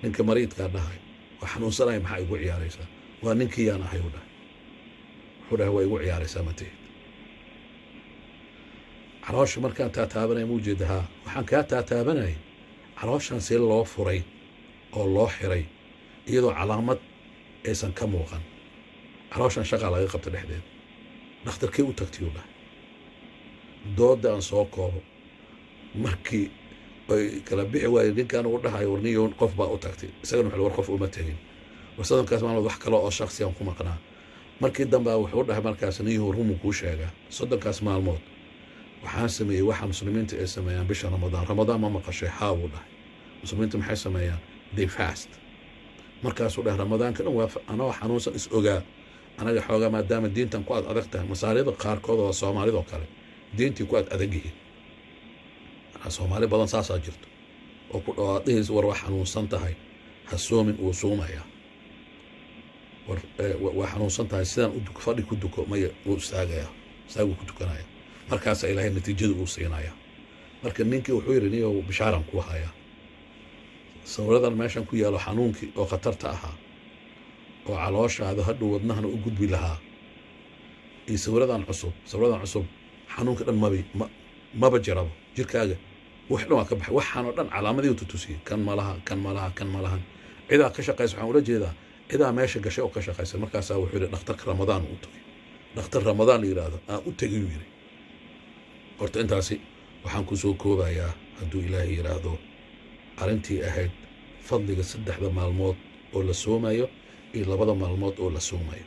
[SPEAKER 2] Ninka mariidkaa dhahay, waa xanuunsanahay, maxaa igu ciyaaraysaa? Waa ninkiiyaan ahay, uu dhahay. Wuxuu dhahay, waa igu ciyaaraysaa, ma tihid? Caloosha markaan taataabanaya ma ujeeda? Haa, waxaan kaa taataabanayay calooshan see loo furay oo loo xiray iyadoo calaamad aysan ka muuqan. Calooshan shaqaa laga qabta dhexdeeda, dhakhtarkee u tagtay? Uu dhahay. Dooda aan soo koobo, markii ay kala bixi waayeen, ninkan uu dhahayo, warniyo, qof baa u tagtay, isagana wuxuu, war qof uma tegin, war 30kaas maalmood wax kale oo shaksiyan ku maqnaa. Markii dambe wuxuu dhahay markaas, niyahu, rumu kuu sheegaa, 30kaas maalmood waxaan sameeyey waxa muslimiinta ay sameeyaan bisha Ramadaan. Ramadaan ma maqashay? Haa, buu dhahay. Muslimiinta maxay sameeyaan? They fast. Markaasuu dhahay, Ramadaanka dhan waa anoo xanuunsan is ogaa. Anaga xoogaa maadaama diintan ku ad adag tahay, masaarida qaarkood oo Soomaalidoo kale diintii ku ad adag yihiin. Manaa Soomaali badan saasaa jirto oo ku dhawaadhihiis, war waa xanuunsan tahay, ha soomin, wuu suumayaa. War waa xanuunsan tahay, sidaan u fadhi ku duko, maya, wuu istaagayaa, istaaguu ku tukanaya. Markaasaa Ilaahay natiijada uu siinaya. Marka ninkii wuxuu yidhi, niyow, bishaaran kuu hayaa. Sawiradan meeshan ku yaalo, xanuunkii oo khatarta ahaa oo calooshaada hadhow wadnahana u gudbi lahaa iyo sawiradan cusub, sawiradan cusub xanuunka dhan maba maba jirabo, jirkaaga wax dhan waa ka baxay. Waxaan oo dhan calaamadii tutusiyey, kan malaha, kan malaha, kan malahan. Cidaa ka shaqaysa, waxaan ula jeedaa cidaa meesha gashay oo ka shaqaysa. Markaasaa wuxuu yidhi, dhakhtarka Ramadaan u tagay, dhakhtar Ramadaan la yidhaahdo aan u tegay, uu yidhi. Horta intaasi waxaan ku soo koobayaa, hadduu Ilaahay yidhaahdo, arrintii ahayd fadliga 3da maalmood oo la soomayo iyo 2da maalmood oo la soomayo,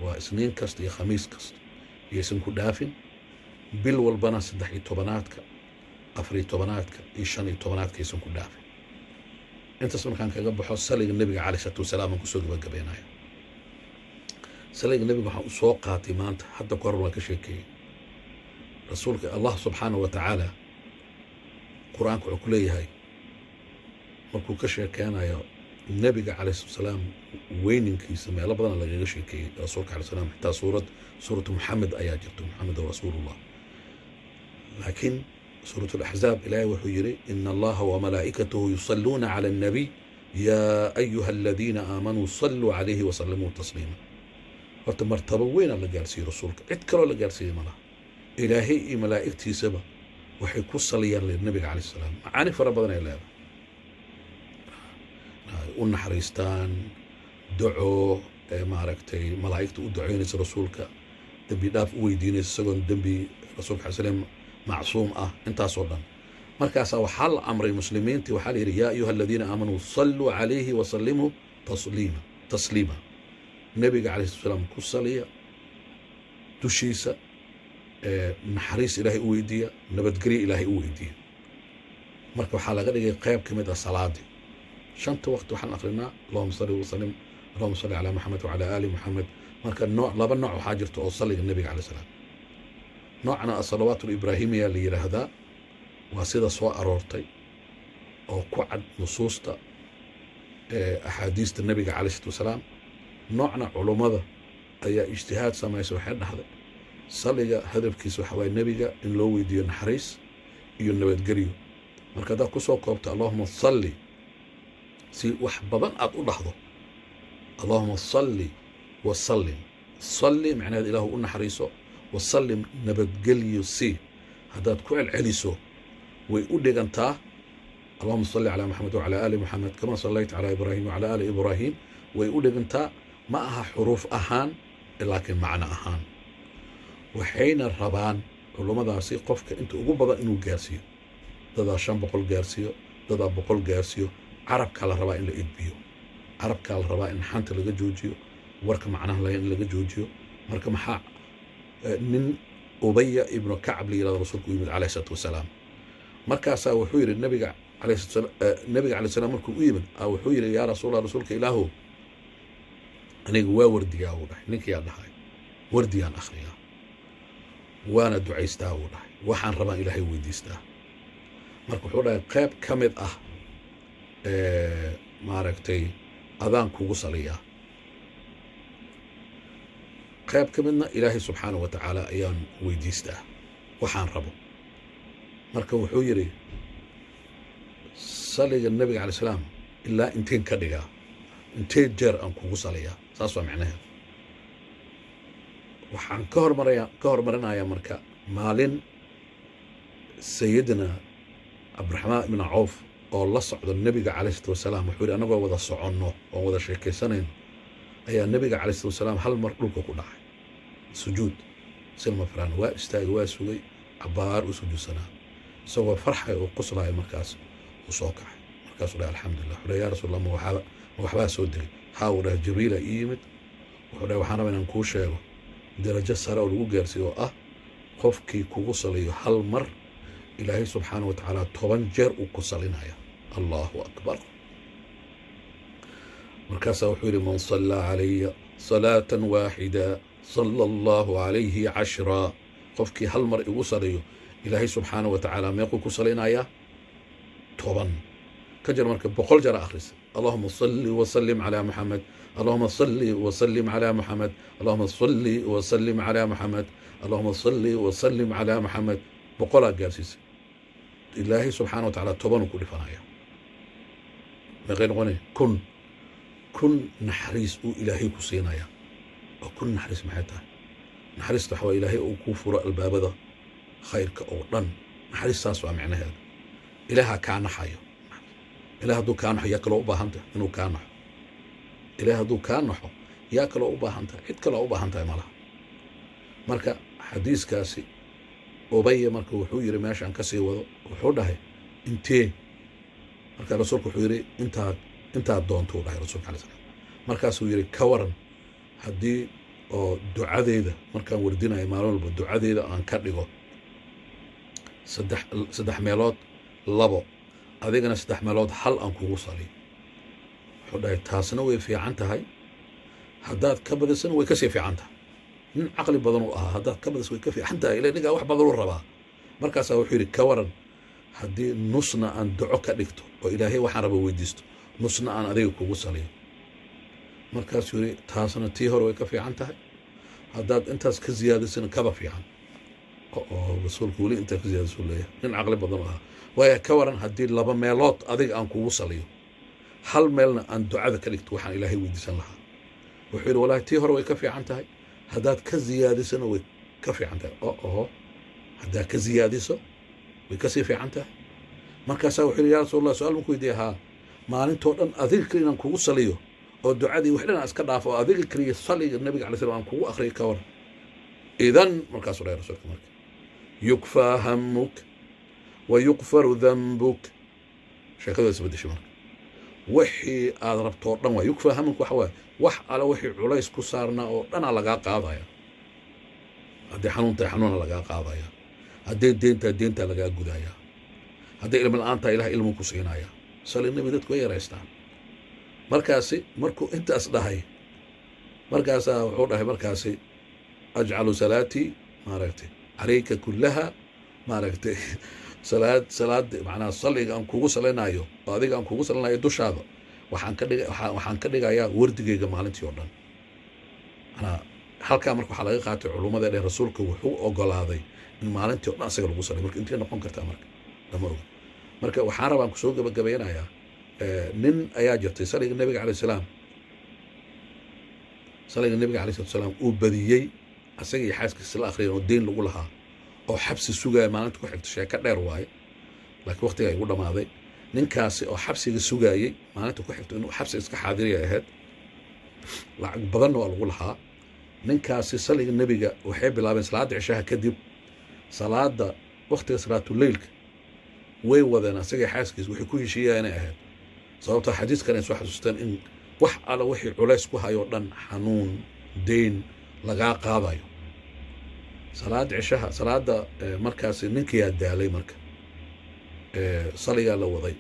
[SPEAKER 2] waa Isniin kasta iyo Khamiis kasta, iyaysan ku dhaafin. Bil walbana 13aadka, 14aadka iyo 15aadka aysan ku dhaafin. Intaas markaan kaga baxo, saliga Nebiga caleyh isalaatu wasalaam aan kusoo gabagabeynaya. Saliga Nebiga waxaan u soo qaatay maanta, hadda ka hor waan ka sheekeeyey. Rasuulka Allah subxaanahu wa tacaala Qur-aanka wuxuu ku leeyahay markuu ka sheekeynayo Nebiga calayh salatu wasalaam weyninkiisa, meelo badan lagaga sheekeeyey rasuulka alay salam, xitaa suuratu Muxamed ayaa jirto, Muxamedun rasuulullah. Laakiin suurat Alaxzaab Ilaahay wuxuu yidhi, ina Allaha wamalaa'ikatahu yusalluuna cala annabiy yaa ayuha aladiina aamanuu salluu calayhi wasallimuu tasliima. Horta martabo weynaa la gaarsiiyey rasuulka, cid kaloo la gaarsiiyey malaha. Ilaahay iyo malaa'igtiisaba waxay ku saliyaan nabiga calayh salaam. Macaani fara badan ay leedahay, u naxariistaan, duco maaragtay malaa'igta u ducoynaysa rasuulka, dembi dhaaf u weydiinaysa isagoon dembi, rasuulka alay slam macsuum ah, intaasoo dhan. Markaasaa waxaa la amray muslimiintii, waxaa la yidhi: "Yaa ayuha aladiina aamanuu salluu calayhi wasallimuu tasliima tasliima." Nebiga calayhi salatu salaam ku saliya dushiisa, naxariis Ilaahay u weydiiya, nabadgelyo Ilaahay u weydiiya. Marka waxaa laga dhigay qayb ka mid ah salaadii. Shanta waqti waxaan akrinaa "Allahuma salli wasalim, Allahuma salli calaa Maxamed wacalaa aali Muxamed." Marka nooc, laba nooc waxaa jirta oo salliga nebiga calayh salaam. Noocna asalawaat alibraahimiya la yidhaahdaa, waa sida soo aroortay oo ku cad nusuusta axaadiista nebiga calayh salatu wasalaam. Noocna culummada ayaa ijtihaad samaysa, waxay dhahday salliga hadafkiisa waxa waye nebiga in loo weydiiyo naxariis iyo nabadgelyo. Marka haddaad kusoo koobto "Allahuma salli", si wax badan aad u dhahdo "Allahuma salli wasallim", salli macnaheed Ilaahu u naxariiso, wasallim nabadgelyo si, haddaad ku celceliso way u dhigantaa "Allahuma salli calaa Maxamed wacalaa aali Maxamed kama sallayta calaa Ibraahim wacalaa aali Ibraahim", way u dhigantaa. Ma aha xuruuf ahaan, laakiin macno ahaan. Waxayna rabaan culummadaasi qofka inta ugu badan inuu gaarsiiyo. Dadaa 500 gaarsiiyo, dadaa 100 gaarsiiyo. Carabkaa la rabaa in la edbiyo, carabkaa la rabaa in xanta laga joojiyo, warka macnaha lahayn in laga joojiyo. Marka maxaa nin Ubaya ibnu Kacab la yirahdo rasuulku u yimid calayhi salaatu wasalaam. Markaasaa wuxuu yidhi nabiga nabiga calayh salaam markuu u yimid wuxuu yidhi: "Yaa rasuulallah, rasuulka Ilaahu, aniga waa wardigaa," uu dhahay. Ninkayaa dhahay: "Wardiyaan akhriyaa, waana ducaystaa," uu dhahay, "waxaan rabaan Ilaahay weydiistaa." Marka wuxuu dhahay: "Qayb ka mid ah maaragtay adaan kugu saliyaa, qayb ka midna Ilaahay subxaanahu wa tacaala ayaan weydiistaa waxaan rabo." Marka wuxuu yidhi: "Saliga nabiga calay salaam ilaa inteen ka dhigaa? Intee jeer aan kugu saliyaa?" Saas waa macnaheed. Waxaan ka hormaraya, ka hormarinayaa marka maalin Sayidina Cabdiraxmaan ibna Cawf oo la socdo nebiga calayh salatu wasalaam, wuxuu yidhi: "Annagoo wada soconno oon wada sheekaysanayno ayaa nebiga calayh salatu wasalaam hal mar dhulka ku dhacay sujuud silma filaan. Waa istaagay, waa sugay cabbaar u sujuudsanaa, isagoo farxay oo qoslaaya. Markaas uu soo kacay, markaasuu dhahay: 'Alxamdulillah.' Wuxuu dhahay: 'Yaa Rasuul Allah, ma waxbaa soo degay?' 'Haa,' uu dhahay, 'Jibriila ii yimid. Wuxuu dhahay waxaan rabaa inaan kuu sheego darajo sare oo lagu gaarsiiyo, oo ah qofkii kugu saliyo hal mar, Ilaahay subxaana wa tacaala 10 jeer uu ku salinaya.' Allahu akbar. Markaasaa wuxuu yidhi: 'Man sallaa calaya salaatan waaxida sala Allahu calayhi cashraa.' Qofkii hal mar igu saliyo, Ilaahay subxaana wa tacaala meequu ku salinayaa? 10 ka jar. Marka 100 jeer akhrisa 'Allahuma salli wasallim calaa Muxamed, Allahuma salli wasallim calaa Muxamed, Allahuma salli wasallim calaa Muxamed, Allahuma salli wasallim calaa Muxamed', 100-aa gaarsiisay, Ilaahay subxaana wa tacaala 10-uu ku dhifanaya. Meeqay noqonaya? 1000. 1000 naxariis uu Ilaahay ku siinaya. Oo 1000 naxariis maxay tahay? Naxariista waxa waa Ilaahay uu kuu furo albaabada khayrka oo dhan. Naxariistaas waa micnaheeda. Ilaaha kaa naxayo. Ilaah hadduu kaa naxo, yaa kaloo u baahan tahay inuu kaa naxo? Ilaah hadduu kaa naxo, yaa kaloo u baahan tahay? Cid kaloo u baahan tahay malaha. Marka xadiiskaasi Ubaya marka wuxuu yidhi, meeshaan ka sii wado, wuxuu dhahay: 'Intee?' Marka rasuulku wuxuu yidhi: Intaad doonto,' uu dhahay rasuulka alay slam. Markaasuu yidhi: 'Ka waran haddii oo ducadeeda markaan wardinayo maalin walba ducadeeda aan ka dhigo saddex meelood labo adigana, saddex meelood hal aan kugu saliyo?' Wuxuu dhahay: 'Taasna way fiican tahay, haddaad ka badisana way kasii fiican tahay.' Nin caqli badan uu ahaa. Haddaad ka badiso way ka fiican tahay, ila ninkaa wax badan uu rabaa. Markaasaa wuxuu yidhi: 'Ka waran haddii nusna aan duco ka dhigto oo Ilaahay waxaan raba weydiisto, nusna aan adiga kugu saliyo?' Markaasuu yidhi: 'Taasna tii hore way ka fiican tahay, haddaad intaas ka ziyaadisana kaba fiican.' Oo rasuulku weli intaa ka ziyaadisuu leeyahay. Nin caqli badan u ahaa. Waaya, ka waran haddii laba meelood adiga aan kugu saliyo, hal meelna aan ducada ka dhigto waxaan Ilaahay weydiisan lahaa?' Wuxuu yidhi: 'Wallahi tii hore way ka fiican tahay, haddaad ka ziyaadisana way ka fiican tahay.' Oo haddaad ka ziyaadiso way kasii fiican tahay. Markaasaa wuxuu yidhi: 'Yaa Rasuul Allah, su-aal ma ku weydiiya?' 'Haa.' 'Maalintoo dhan adiga keliya inaan kugu saliyo oo ducadii wax dhan aan iska dhaafo oo adiga keliya saliga nabiga alay slam aan kugu akhriyo, ka waran idan?' Markaasuu dhahay rasuulka marka: 'Yukfaa hamuk Wayukfaru dambuk. Sheekadu waa isbedeshay marka. Wixii aad rabto oo dhan waa yukfaa hamuk. Waxa waaye wax alle wixii culays ku saarnaa oo dhanaa lagaa qaadaya. Hadday xanuun tahay, xanuuna lagaa qaadaya. Hadday deen tahay, deentaa lagaa gudaya. Hadday ilmi la-aan tahay, Ilaah ilmu ku siinaya. Sali Nebi dadku way yaraystaan. Markaasi markuu intaas dhahay, markaasaa wuxuu dhahay markaasi: ajcalu salaatii, maaragtay, calayka kullaha, maaragtay, salaad macnaha salliga aan kugu salinayo oo adiga aan kugu salinayo dushaada waxaan ka dhigayaa wardigayga maalintii oo dhan. Manaa halkaa marka waxaa laga qaatay culummada dheh rasuulka wuxuu ogolaaday in maalintii o dhan asaga lagu salay. Marka intay noqon kartaa marka lama oga. Marka waxaan rabaan kusoo gabagabaynayaa, nin ayaa jirtay saliga nabiga alayh salaam, saliga nabiga alayh salatu salaam uu badiyey, asaga iyo xaaskiisa la akhriyeen, oo deyn lagu lahaa oo xabsi sugaya maalinta ku xigta. Sheeko dheer waaye, laakiin waqtigaa igu dhammaaday. Ninkaasi oo xabsiga sugaayey maalinta ku xigto inuu xabsi iska xaadiriya ahayd, lacag badanna waa lagu lahaa. Ninkaasi saliga nebiga waxay bilaabeen salaadda cishaha kadib, salaada waqtiga salaatuleylka way wadeen asaga xaaskiisa. Waxay ku heshiiyaa inay ahayd sababta xadiiskan ay soo xasuusteen in wax alla wixii culays ku hayoo dhan, xanuun, deyn, lagaa qaadayo. Salaada cishaha, salaada markaasi ninkiyaa daalay. Marka saligaa la waday,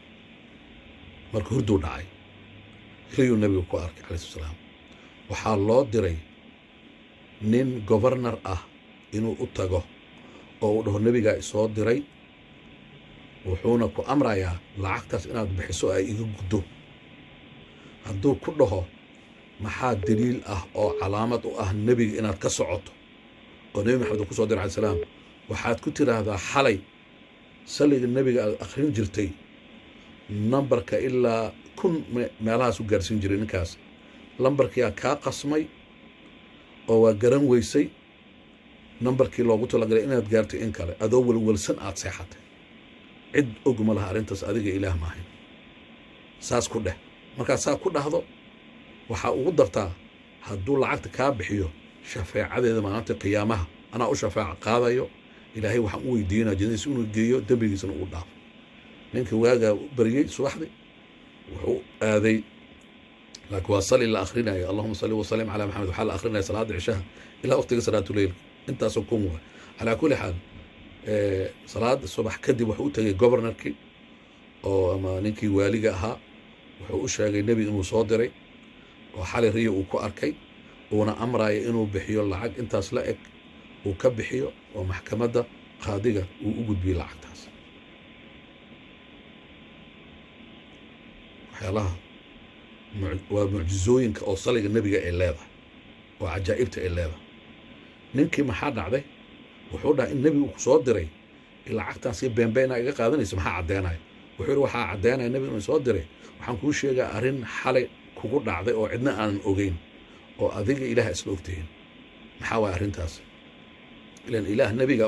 [SPEAKER 2] marka hurduu dhacay, riyuu nebiga ku arkay calayhi salaam. Waxaa loo diray nin governor ah inuu u tago oo uu dhaho: nebigaa isoo diray, wuxuuna ku amrayaa lacagtaas inaad bixiso, ay iga guddo. Hadduu ku dhaho: maxaa daliil ah oo calaamad u ah nebiga inaad ka socoto oo Nebi Maxamed uu ku soo diray alay salaam? Waxaad ku tiraahdaa: xalay salliga nebiga aad akhrin jirtay, nambarka ilaa 1000 meelahaas u gaarsiin jiray ninkaas, lambarkiyaa kaa qasmay oo waa garan weysay nambarkii loogu talagalay inaad gaartay in kale, adoo welwelsan aad seexatay. Cid og ma laha arrintaas, adiga Ilaah maahayn. Saas ku dheh. Markaad saa ku dhahdo, waxaa ugu dartaa: hadduu lacagta kaa bixiyo, shafeecadeeda maalinta qiyaamaha anaa u shafaaca qaadayo. Ilaahay waxaan u weydiinaa jannadiisa inuu geeyo, dembigiisana uu dhaafo. Ninka waagaa baryey subaxdii wuxuu aaday, laakiin waa sali la akhrinayo: allahuma salli wasalim calaa Maxamed. Waxaa la akhrinaya salaada cishaha ilaa waqtiga salaatuleylka, intaasoo kun waa. Calaa kulli xaal, salaada subax kadib wuxuu u tegay governorkii oo ama ninkii waaliga ahaa. Wuxuu u sheegay nebi inuu soo diray oo xalay riyo uu ku arkay, uuna amraya inuu bixiyo lacag intaas la eg, uu ka bixiyo oo maxkamadda qaadiga uu u gudbiyo lacagtaas. Waxyaalaha waa mucjizooyinka oo saliga nebiga ay leedahay oo cajaa'ibta ay leedahay. Ninkii maxaa dhacday? Wuxuu dhahay: in nebigu ku soo diray lacagtaasi beenbeena iga qaadanaysa, maxaa caddeenaya? Wuxuu yidhi: waxaa caddeynaya nebiga inuu soo diray, waxaan kuu sheegaa arrin xalay kugu dhacday oo cidna aanan ogeyn oo adiga Ilaah isla ogtihiin. Maxaa waaya arrintaas? Ilan Ilaah nebiga,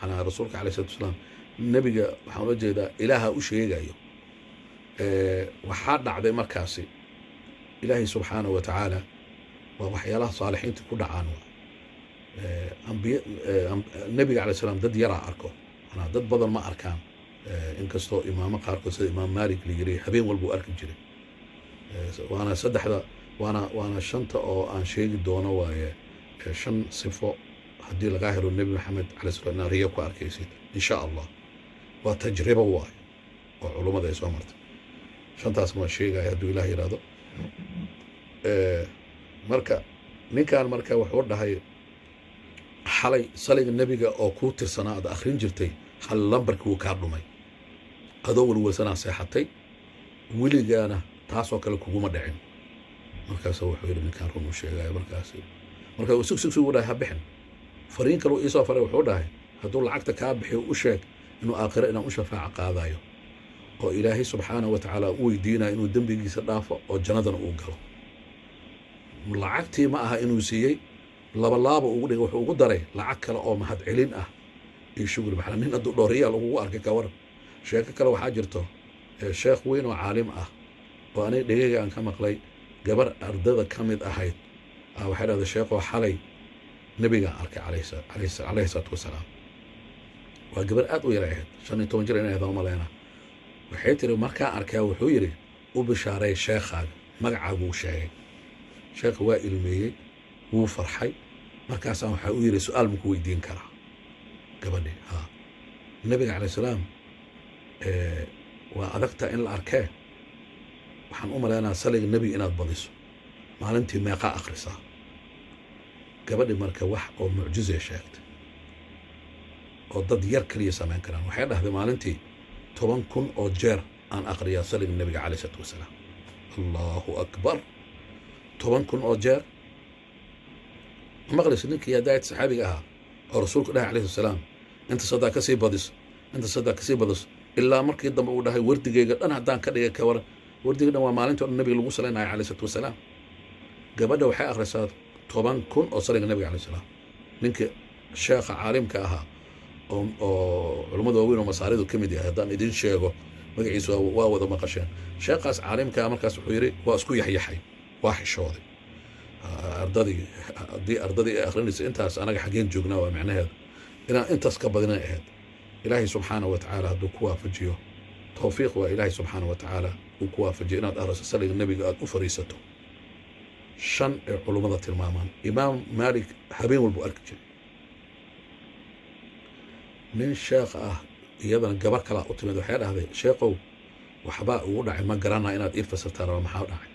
[SPEAKER 2] manaa rasuulka alayh salatu wasalaam, nebiga waxaan ula jeedaa, Ilaaha u sheegayo. Waxaa dhacday markaasi Ilaahay subxaanahu wa tacaala, waa waxyaalaha saalixiinta ku dhacaan. Waa ambiy nebiga alay slam dad yaraa arko, manaa dad badan ma arkaan, inkastoo imaamo qaarkood sida Imaam Malik la yiri habeen walbuu arki jiray. Waana saddexda, waana shanta oo aan sheegi doono waaye, shan sifo haddii lagaa helo Nebi Maxamed alay slam inaad riyo ku arkaysid insha Allah. Waa tajribo waayo oo culummada ay soo martay. Shantaasna waan sheegaya hadduu Ilaah yidhaahdo. Marka ninkan marka wuxuu dhahay: xalay saliga nebiga oo kuu tirsanaa aad akhrin jirtay, hal lambarkii wuu kaa dhumay, adoo welwelsanaa seexatay, weligaana taasoo kale kuguma dhicin. Markaasa wuxuu yidhi: ninkaan run uu sheegayo. Markaasi marka sug sug sug, u dhahay, ha bixin. Fariin kale uu iisoo faray. Wuxuu dhahay: hadduu lacagta kaa bixiyo, u sheeg inuu aakhiro inaan u shafaaco qaadayo oo Ilaahay subxaanahu wa tacaala u weydiinayo inuu dembigiisa dhaafo oo jannadana uu galo. Lacagtii ma aha inuu siiyey, labalaaba ugu dhigay, wuxuu ugu daray lacag kale oo mahad celin ah iyo shukri. Maxaa nin hadduu dhooriyaa lagugu arkay ka waran? Sheeko kale waxaa jirto, sheekh weyn oo caalim ah oo aniga dhegeyga aan ka maqlay, gabar ardada ka mid ahayd waxay dhahday: sheekoo, xalay nebigaan arkay calayhi salaatu wasalaam. Waa gabar aad u yar ahayd, 15 jir inay ahayd aan maleynaa. Waxay tiri markaan arkaa wuxuu yidhi u bishaaray sheekhaaga, magacaaguu sheegay. Sheekha waa ilmeeyey, wuu farxay. Markaasaan waxaa u yidhi su-aal maku weydiin karaa gabadhi? Haa. Nabiga calayh salaam waa adagtaa in la arkee, waxaan u maleynayaa saliga nebiga inaad badiso, maalintii meeqaa akhrisaa? Gabadhi marka wax oo mucjizay sheegtay oo dad yar keliya samayn karaan. Waxay dhahday maalintii 10,000 oo jeer aan akhriyaa saliga nebiga calayh isalaatu wasalaam. Allahu akbar, 10,000 oo jeer. Ma maqlaysa ninkii hadaayad saxaabiga ahaa oo rasuulku dhahay calayhi salaam inta sadaa ka sii badiso, inta sadaa ka sii badiso, ilaa markii dambe uu dhahay wardigayga dhan haddaan ka dhigay ka waran. Wardiga dhan waa maalintii o dhan nabiga lagu salaynayo calayhi salaatu wasalaam. Gabadha waxay akhrisaa 10,000 oo saliga nabiga calayhi salaam. Ninka sheekha caalimka ahaa oo culummada waaweyn oo masaaridu ka mid yahay, haddaan idin sheego magaciisu waa wada maqasheen. Sheekhaas caalimka ah markaas wuxuu yidhi waa isku yaxyaxay, waa xishooday. Ardadii haddii ardadii ay akhrinaysa intaas, anaga xaggeen joognaa? Waa macnaheeda inaan intaas ka badinay ahayd. Ilaahay subxaana wa tacaala hadduu ku waafajiyo towfiiq, waa ilaahay subxaana wa tacaala uu ku waafajiyo inaad akhriso saliga nebiga aad u fariisato. Shan ee culummada tilmaamaan, Imaam Maalik habeen walbuu arki jiray. Nin sheekh ah iyadana gabar kalaa u timid, waxay dhahday sheekhow waxbaa ugu dhacay, ma garanaa inaad ii fasirtaan raba, maxaa dhacay?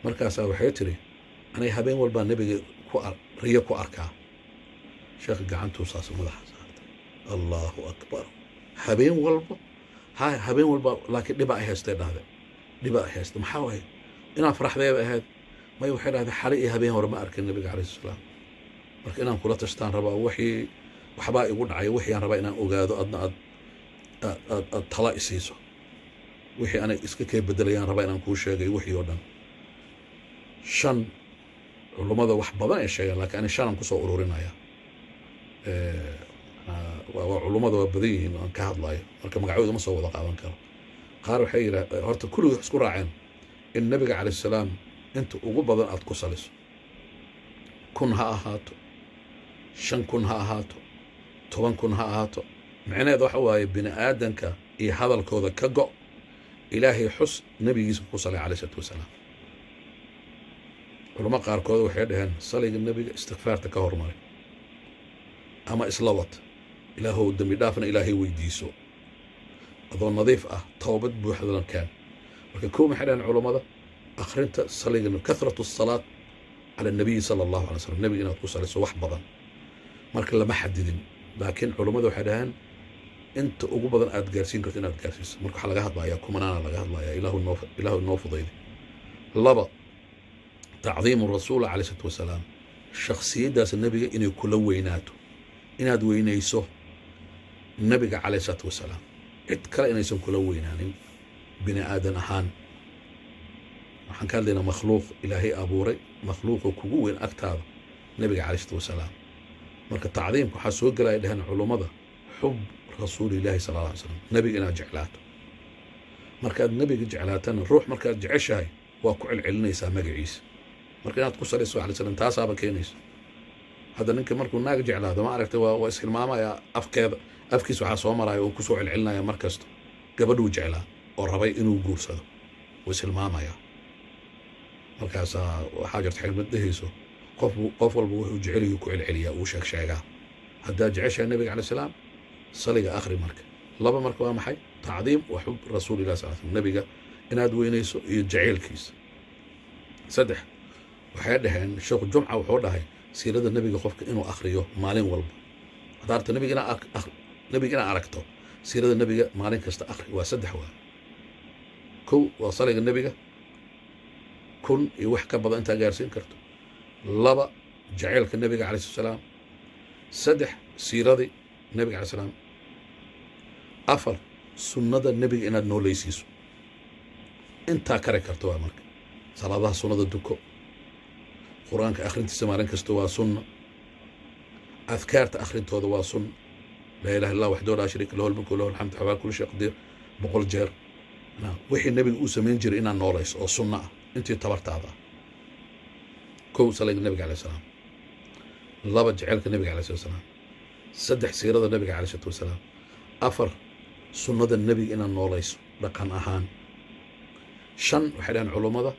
[SPEAKER 2] Markaasaa waxay tiri anay habeen walbaa nebiga ku riyo ku arkaa. Sheekha gacantuu saas madaxa saartay, allahu akbar, habeen walba ha habeen walba, laakiin dhibaa ay haystay dhahday, dhibaa ay haystay. Maxaa waaye? Inaan faraxdeeba ahayd may. Waxay dhahday xalay iyo habeen hore ma arkin nabiga calayhi salaam, marka inaan kula tashtaan rabaa, wixii waxbaa igu dhacay, wixii aan rabaa inaan ogaado, adna aad aad aad aad tala isiiso, wixii anay iska kee bedelayaan rabaa inaan kuu sheegay wixii oo dhan. Shan culummada wax badan ay sheegeen, laakiin ani shanaan kusoo ururinaya. Waa culummada waa badan yihiin aan ka hadlayo, marka magacooda ma soo wada qaadan karo. Qaar waxay yidhaa horta kulligii wax isku raaceen in nabiga calayh salaam inta ugu badan aad ku saliso, 1000 ha ahaato, 5000 ha ahaato, 10,000 ha ahaato. Micnaheed waxa waaye bini aadanka iyo hadalkooda ka go', ilaahay xus, nebigiisa ku salay calayh isalaatu wasalaam. Culamo qaarkood waxay dhaheen saliga nebiga istikfaarta ka hormaray ama isla wad, ilaahow dembi dhaafna ilaahay weydiiso adoo nadiif ah, towbad buuxdana keen. Marka kow maxay dhaheen culammada? Akhrinta saliga, kathratu asalaat cala nabiyi sala allahu alay slam, nebiga inaad ku saliso wax badan. Marka lama xadidin, laakiin culammada waxay dhaheen inta ugu badan aad gaarsiin karto inaad gaarsiiso. Marka waxaa laga hadlayaa kumanaana laga hadlayaa, ilaahu noo fudayday. Laba, tacdiimu rasuul calayh isalaatu wasalaam, shakhsiyaddaas nebiga inay kula weynaato, inaad weynayso nebiga calayh isalaatu wasalaam, cid kale inaysan kula weynaanin bini aadan ahaan. Waxaan ka hadlaynaa makhluuq ilaahay abuuray, makhluuqa kugu weyn agtaada nebiga calayh isalaatu wasalaam. Marka tacdiimka waxaa soo gelaya dheheen culummada xub rasuulillahi sala alla alay slam, nebiga inaad jeclaato. Markaad nebiga jeclaatana, ruux markaad jeceshahay waa ku celcelinaysaa magaciisa, marka inaad ku salayso alay slam taasaaba keenaysa. Hadda ninka markuu naag jeclaado ma aragtay, waa ishilmaamaya, afkeeda afkiisa waxaa soo maraya oo kusoo celcelinaya mar kasta gabadhuu jeclaa oo rabay inuu guursado, wuu ishilmaamaya. Markaasaa waxaa jirta xigmad dhehayso qof walba wuxuu jeceliyuu ku celceliyaa, uu sheeg sheegaa. Haddaad jeceshahay nebiga calay salaam saliga akhri. Marka laba marka waa maxay? Tacdiim wa xub rasuulilah sal slam, nebiga inaad weynayso iyo jaceylkiisa. Saddex waxay dhaheen sheekhu Jumca wuxuu dhahay siirada nebiga qofka inuu akhriyo maalin walba. Haddaa aragto nebiga nebiga inaad aragto, siirada nebiga maalin kasta akhri. Waa saddex. Waa kow waa saliga nebiga 1000 iyo wax ka badan intaa gaarsiin karto. Laba, jaceylka nebiga calayh slat salaam. Saddex, siiradii nebiga alay salaam. Afar, sunnada nebiga inaad noolaysiiso intaa kari karto. Waa marka salaadaha sunnada duko, qur-aanka akhrintiisa maalin kasta waa sunna, adkaarta akhrintooda waa sunna, laa ilaha illah waxdahu laa shariika lahu almulku lahu alxamdu xawaa kulli shay qadiir 100 jeer. Wixii nebiga uu samayn jiray inaad noolayso oo sunno ah intii tabartaada ah. Kow, saliga nebiga alayh salaam. Laba, jaceylka nebiga alayh salatu wasalaam. Saddex, siirada nebiga alayh salatu wasalaam. Afar, sunnada nebiga inaad noolayso dhaqan ahaan. Shan, waxay dhahaan culummada,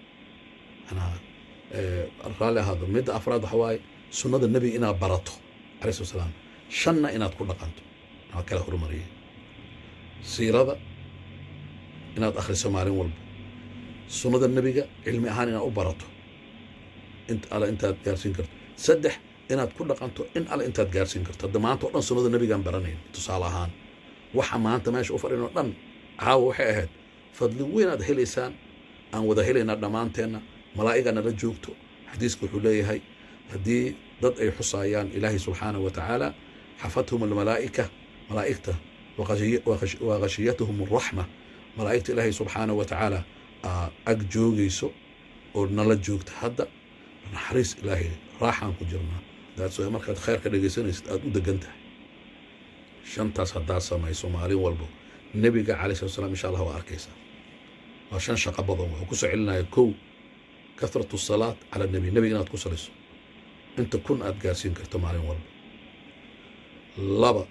[SPEAKER 2] anaa raalli ahaado, midda afraad waxa waaye sunnada nebiga inaad barato alayhi salatu wasalaam. Shanna inaad ku dhaqanto. Waa kala horumariyay. Siirada inaad akhriso maalin walba, sunnada nebiga cilmi ahaan inaad u barato int alle intaad gaarsiin karto. Saddex, inaad ku dhaqanto in alle intaad gaarsiin karto. Hadda maanta oo dhan sunnada nebigaan baranayn tusaale ahaan, waxa maanta meesha u fadhin oo dhan caawa waxay ahayd fadli weyn aad helaysaan, aan wada helaynaa dhammaanteenna. Malaa'iga nala joogto. Xadiiska wuxuu leeyahay haddii dad ay xusaayaan Ilaahay subxaanahu wa tacaala, xafathum almalaa'ika, malaa'igta, waqashiyatuhum alraxma, malaa'igta Ilaahay subxaanahu wa tacaala ag joogayso oo nala joogta hadda. Naxariis Ilaahay, raaxaan ku jirnaa. That's why markaad khayrka dhegaysanaysid aada u degan tahay. Shantaas haddaad samayso maalin walbo, nebiga calayhi salatu wasalaam insha Allah waa arkaysaa. Waa shan shaqo badan. Wuxuu ku soo celinaya: kow, kathratu salaat cala nebi, nebiga inaad ku saliso inta kun aad gaarsiin karto maalin walba. Laba,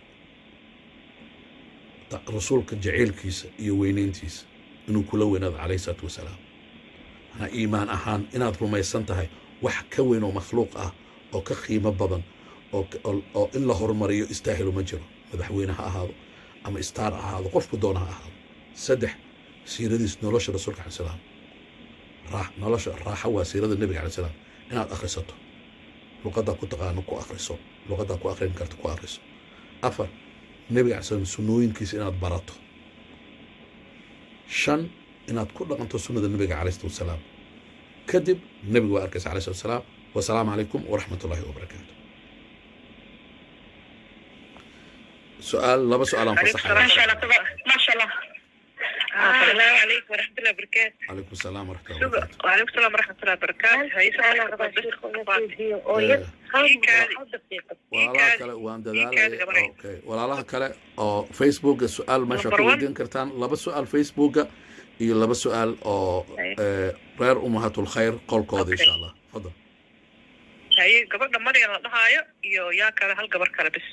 [SPEAKER 2] rasuulka jaceylkiisa iyo weyneyntiisa inuu kula weynaado calayhi salaatu wasalaam, manaa iimaan ahaan inaad rumaysan tahay wax ka weyn oo makhluuq ah oo ka qiimo badan oo in la horumariyo istaahilo ma jiro, madaxweyne ha ahaado ama star ha ahaado, qofku doona ha ahaado. Saddex, siiradiis, nolosha rasuulka alay salaam, nolosha raaxo waa siirada nebiga alay salaam inaad akhrisato, luqaddaa ku taqaano ku akhriso, luqaddaa ku akhrin karto ku akhriso. Afar, nebiga alay salaam sunnooyinkiisa inaad barato. Shan, inaad ku dhaqanto sunnada nebiga calayhi salatu wasalaam. Kadib nebiga waa arkaysa alayhi salatu wasalaam. Wasalaamu calaykum waraxmat ullahi wabarakaatu. Su-aal, laba su-aal aan fasaxaya.
[SPEAKER 1] ما شاء الله ما شاء الله.
[SPEAKER 3] السلام عليكم ورحمة الله وبركاته.
[SPEAKER 2] Calaykum asalaam waraxmat ullahi wabarakaatu.
[SPEAKER 3] وعليكم السلام ورحمة الله وبركاته. هاي
[SPEAKER 2] Walaalaha kale waan dadaalaya. Okay, walaalaha kale oo Facebooka su-aal meesha ku
[SPEAKER 3] Number one.
[SPEAKER 2] weydiin kartaan, laba su-aal Facebooka iyo laba su-aal oo reer Umahatul Khayr qolkooda.
[SPEAKER 3] Okay.
[SPEAKER 2] Insha Allah, fadal.
[SPEAKER 3] هاي gabadha Maryam la dhahaayo iyo yaa kale, hal gabar kale bis.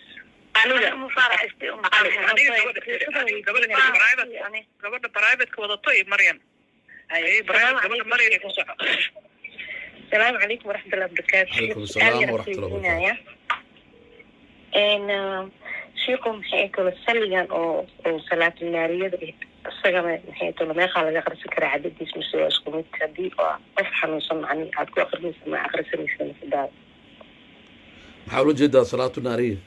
[SPEAKER 1] Aniga.
[SPEAKER 3] Aniga gabadha private, gabadha private ka wadato iyo Maryam. Hay private, gabadha Maryam ku soco.
[SPEAKER 1] السلام عليكم ورحمة الله وبركاته.
[SPEAKER 2] عليكم السلام ورحمة الله وبركاته.
[SPEAKER 1] إن shiiku maxay tolo salligan oo salaatunaariyada isagana maxay tolo meeqaa laga aqrisan karaa cadadiis, mise waa isku mid haddii oo qof xanuunsan macni aad ku aqrinaysa ma aqrisanaysa mise daa?
[SPEAKER 2] Maxaa ula jeedaa salaatu naariya?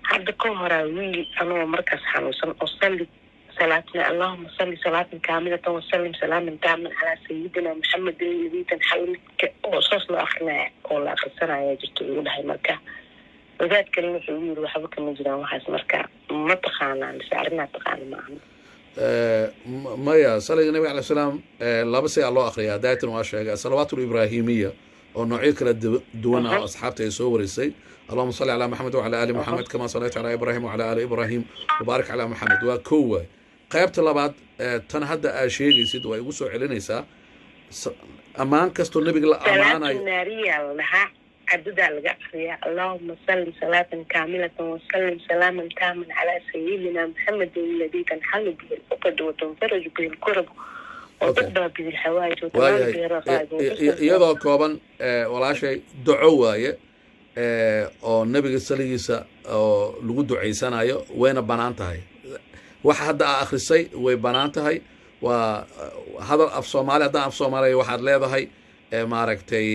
[SPEAKER 1] Hadda ka horaa wiil anoo markaas xanuunsan oo salli salaatna allahuma salli salaatan kaamilatan wasallim salaaman taaman calaa sayidina Maxamedin nabiyitan xalmidka oo saas loo akrinaya oo la akrisanaya jirto igu dhahay. Marka wadaad kalena wuxuu igu yiri waxba kama jiraan waxaas. Marka ma taqaanaa mise arrinaa taqaana ma ahan?
[SPEAKER 2] Maya, saliga nabiga alay salaam laba si aa loo akriyaa. Daatan waa sheegay asalawaat alibraahimiya oo noocyo kala duwan ah oo asxaabta ay soo warisay: allahuma salli calaa Maxamed wacala aali Maxamed kama sallayta calaa Ibraahim wacala aali Ibraahim wabaarik calaa Maxamed. Waa kow. Waay qaybta labaad. Tan hadda aa sheegaysid waa igu soo celinaysaa. Ammaan kastoo nebiga la
[SPEAKER 1] salaatu
[SPEAKER 2] ammaanayo
[SPEAKER 1] naariya la dhahaa, cadadaa laga akriyaa: allahuma salli salaatan kaamilatan wasallim salaaman taaman calaa sayidina Maxamedin aladi tanxalu bihi alcuqad watanfaraju bihi alkurab وتقضى به الحوائج وتنال
[SPEAKER 2] waayahay
[SPEAKER 1] به الرغائب.
[SPEAKER 2] Iyadoo kooban, walaashay, duco waaye oo nebiga saligiisa oo lagu ducaysanayo, wayna banaan tahay. Waxa hadda aa akhrisay way banaan tahay. Waa hadal af Soomaali. Haddaan af Soomaaliya waxaad leedahay, maaragtay,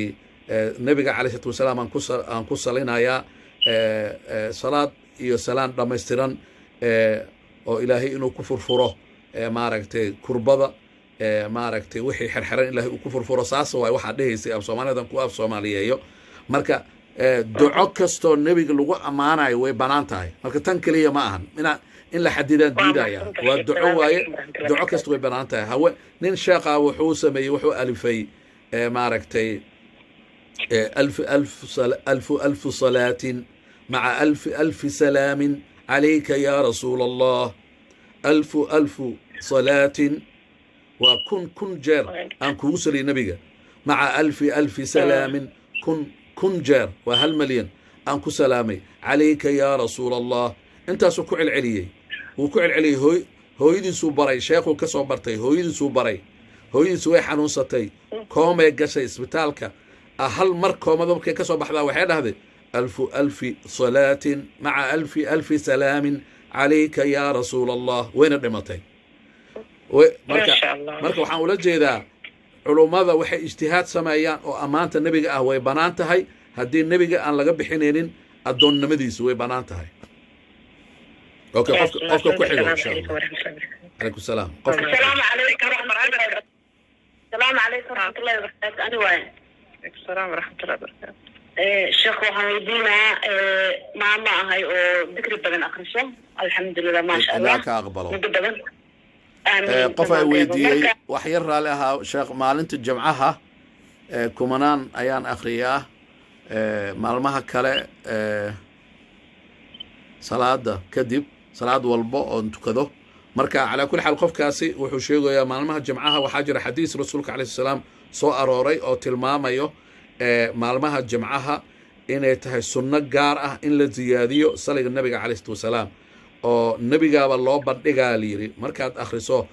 [SPEAKER 2] nebiga calayhi salatu wasalaam aan ku salinayaa salaad iyo salaan dhammaystiran, oo Ilaahay inuu ku furfuro, maaragtay, kurbada, maaragtay, wixii xerxeran Ilaahay uu ku furfuro. Saas waay waxaad dhehaysay af Soomaaliyadan ku af Soomaaliyeeyo. Marka duco kastoo nebiga lagu ammaanayo way banaan tahay. Marka tan keliya ma ahan ina in la xadidaan
[SPEAKER 1] Waa
[SPEAKER 2] diidaya.
[SPEAKER 1] mahadsantahay.
[SPEAKER 2] Waa duco
[SPEAKER 1] Asalaamu
[SPEAKER 2] waaye.
[SPEAKER 1] calaykum waraxmatullahi.
[SPEAKER 2] Duco kasta way banaan tahay. Hawe nin sheekha wuxuu sameeyey, wuxuu alifay, maaragtay, ألف ألف ألف ألف صلاة مع ألف ألف سلام عليك يا رسول الله، ألف ألف صلاة وكن كن jeer aan kugu saliy nabiga, maca alfi alfi salaamin, kun kun jeer waa 1 milyan. Aan ku salaamay calayka yaa rasuul Allah. Intaasuu ku celceliyey, wuu ku celceliyey. Hooyadiisuu baray, sheekhuu ka soo bartay, hooyadiisuu baray. Hooyadiisu way xanuunsatay, koomay gashay isbitaalka. Hal mar koomada markay ka soo baxdaa, waxay dhahday: "Alfu alfi salaatin maca alfi alfi salaamin calayka yaa rasuul Allah." Wayna dhimatay. Marka
[SPEAKER 1] Maasha Allah.
[SPEAKER 2] Marka waxaan ula jeedaa, culummada waxay ijtihaad sameeyaan oo ammaanta nebiga ah way bannaan tahay, haddii nebiga aan laga bixinaynin addoonnimadiisu, way bannaan tahay. Okay, qofka ku xigo, insha
[SPEAKER 1] Asalaamu
[SPEAKER 2] Allah.
[SPEAKER 1] calaykum waraxmatullahi wabarakaatu.
[SPEAKER 2] Calaykum salaam. Qofka ku xigo.
[SPEAKER 4] السلام عليكم ورحمة الله وبركاته. السلام عليكم ورحمة الله وبركاته. أنا واي.
[SPEAKER 3] Calaykum salaam waraxmatullahi wabarakaatu.
[SPEAKER 4] Sheekh, waxaan weydiinaa, maama ahay oo dikri badan akriso, alxamdulilah, maasha Allah.
[SPEAKER 2] Ilaa ka aqbalo.
[SPEAKER 4] Muddo badan. Aamiin.
[SPEAKER 2] Qof ay weydiiyey.
[SPEAKER 4] Marka
[SPEAKER 2] wax yar raali ahaa, sheekh, maalinta Jamcaha kumanaan ayaan akhriyaa, maalmaha kale salaada kadib, salaad walba oon tukado. Marka calaa kulli xaal, qofkaasi wuxuu sheegayaa maalmaha Jamcaha. Waxaa jira xadiis rasuulka calayhi salaam soo arooray oo tilmaamayo maalmaha Jamcaha inay tahay sunno gaar ah in la ziyaadiyo saliga nabiga calayhi salatu wasalaam, oo nebigaaba loo bandhigaa layidhi markaad akhriso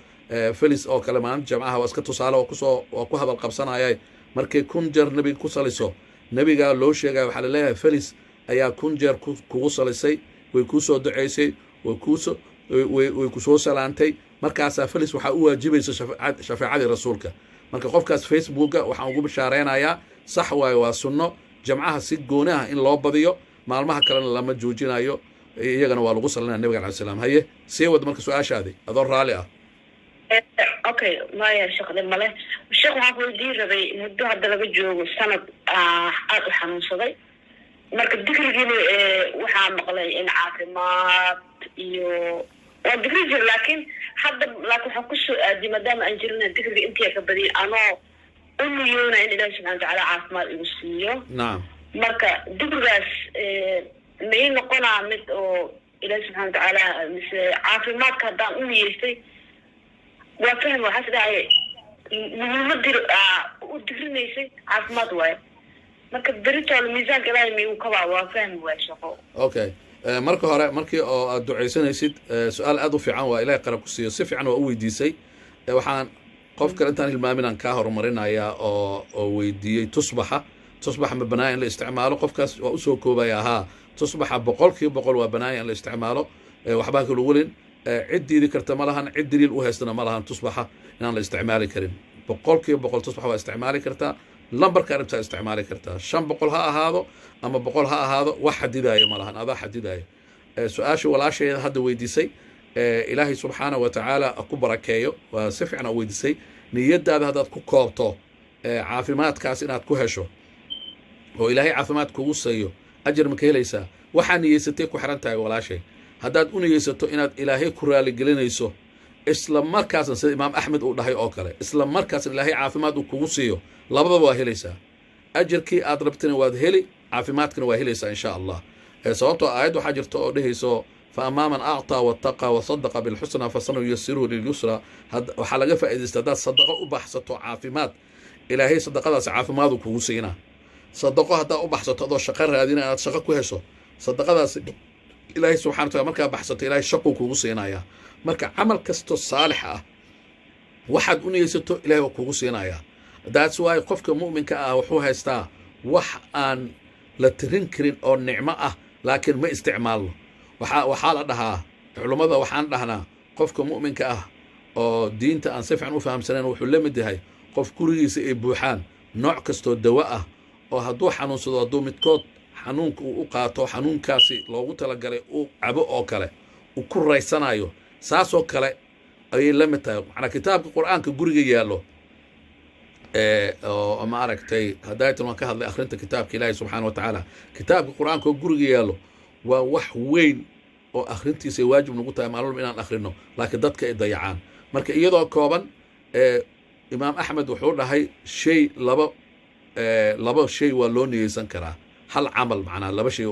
[SPEAKER 2] felis oo kale maalinta Jamcaha. Waa iska tusaale oo kusoo waa ku hadal qabsanayay. Markay 1000 jeer nebiga ku saliso, nebigaa loo sheegaya, waxaa laleeyahay: "Felis ayaa 1000 jeer kugu salisay, way kuu soo duceysay, way kuusoo way ku soo salaantay." Markaasaa felis waxaa u waajibaysa shafeecadii rasuulka. Marka qofkaas Facebooka waxaan ugu bishaareynayaa, sax waayo, waa sunno Jamcaha si gooni ah in loo badiyo, maalmaha kalena lama joojinayo, iyagana waa lagu salinaya nabiga alay slam. Haye, sii wad marka su-aashaadi, adoo raalli ah.
[SPEAKER 4] Okay, maya sheekh, dhib male. Sheekh, waxaan ku weydiin rabay, muddo hadda laga joogo sanad aada u xanuunsaday. Marka dikrigiina waxaa maqlay in caafimaad iyo waa dikri jir, laakiin hadda laakiin waxaan kusoo aadiyay, maadaama aan jirina, dikriga intii ka badiyay, anoo u niyoona in Ilaahi subxana watacaala caafimaad igu siiyo. Marka dikrigaas ma ii noqonaa mid oo Ilaahi subxana watacaala, mise caafimaadka haddaan u niyeystay waa fahmi? Waxaas dhahay muhiimadii u digrinaysay caafimaad waaye. Marka beritoole miisaanka Ilaahay miyuu kabaa? Waa fahmi waay shaqo.
[SPEAKER 2] Okay. Marka hore, markii oo aad ducaysanaysid, su-aal aad u fiican waa, Ilahay qarab ku siiyo, si fiican waa u weydiisay. Waxaan qof kale intaan hilmaamin aan kaa horumarinayaa oo weydiiyey tusbaxa. Tusbaxa ma banaaya in la isticmaalo? Qofkaas waa usoo koobaya. Haa, tusbaxa 100% waa banaaya in la isticmaalo. Waxbaa kala welin, cid diidi karta ma lahan, cid daliil u haystana ma lahan tusbaxa inaan la isticmaali karin. 100% tusbaxa waa isticmaali kartaa, lambarka arabtaa isticmaali kartaa, 500 ha ahaado ama 100 ha ahaado, wax xadidaayo ma lahan, adaa xadidaayo. Su-aasha walaasheeda hadda weydiisay, Ilaahay subxaana wa tacaala ku barakeeyo, waa si fiican oo weydiisay. Niyadaada haddaad ku koobto caafimaadkaas inaad ku hesho oo Ilaahay caafimaad kugu siiyo, ajar ma ka helaysaa? Waxaa niyeysatay ku xiran tahay, walaashay. Haddaad u niyeysato inaad Ilaahay ku raaligelinayso, isla markaasna sida Imaam Axmed uu dhahay oo kale, isla markaasna Ilaahay caafimaad uu kugu siiyo, labadaba waa helaysaa. Ajarkii aad rabtana waad heli, caafimaadkana waa helaysaa, insha Allah. Sababtoo aayad waxaa jirta oo dhehayso: "Fa amaa man actaa wattaqa wasadaqa bilxusna fasanuyasiruhu lilyusra." Waxaa laga faa'iidaysta, haddaad sadaqo u baxsato caafimaad, Ilaahay sadaqadaas caafimaadu kugu siinaa. Sadaqo haddaad u baxsato adoo shaqo raadina, aad shaqo ku hesho sadaqadaas, Ilaahay subxana wataala markaa baxsato, Ilaahay shaquu kugu siinayaa. Marka camal kasto saalix ah waxaad u niyeysato, Ilahay waa kugu siinayaa. That's why qofka mu'minka ah wuxuu haystaa wax aan la tirin karin oo nicmo ah, laakiin ma isticmaalno. Waxaa la dhahaa culummada, waxaan dhahnaa, qofka mu'minka ah oo diinta aan si fiican u fahamsanayn wuxuu la mid yahay qof gurigiisa ay buuxaan nooc kastoo dawo ah, oo hadduu xanuunsado, hadduu midkood xanuunka uu u qaato, xanuunkaasi loogu talagalay uu cabo oo kale, uu ku raysanayo, saasoo kale ayay la mid tahay. Macnaa kitaabka Qur-aanka guriga yaallo oo ma aragtay, hadaytan waan ka hadlay akhrinta kitaabka Ilaahi subxaana wa tacaala. Kitaabka Qur-aanka oo guriga yaallo waa wax weyn oo akhrintiisa ay waajib nagu tahay maalin walba inaan akhrino, laakiin dadka ay dayacaan. Marka iyadoo kooban, Imaam Axmed wuxuu dhahay shay laba, laba shay waa loo niyeysan karaa hal camal, macnaha laba shay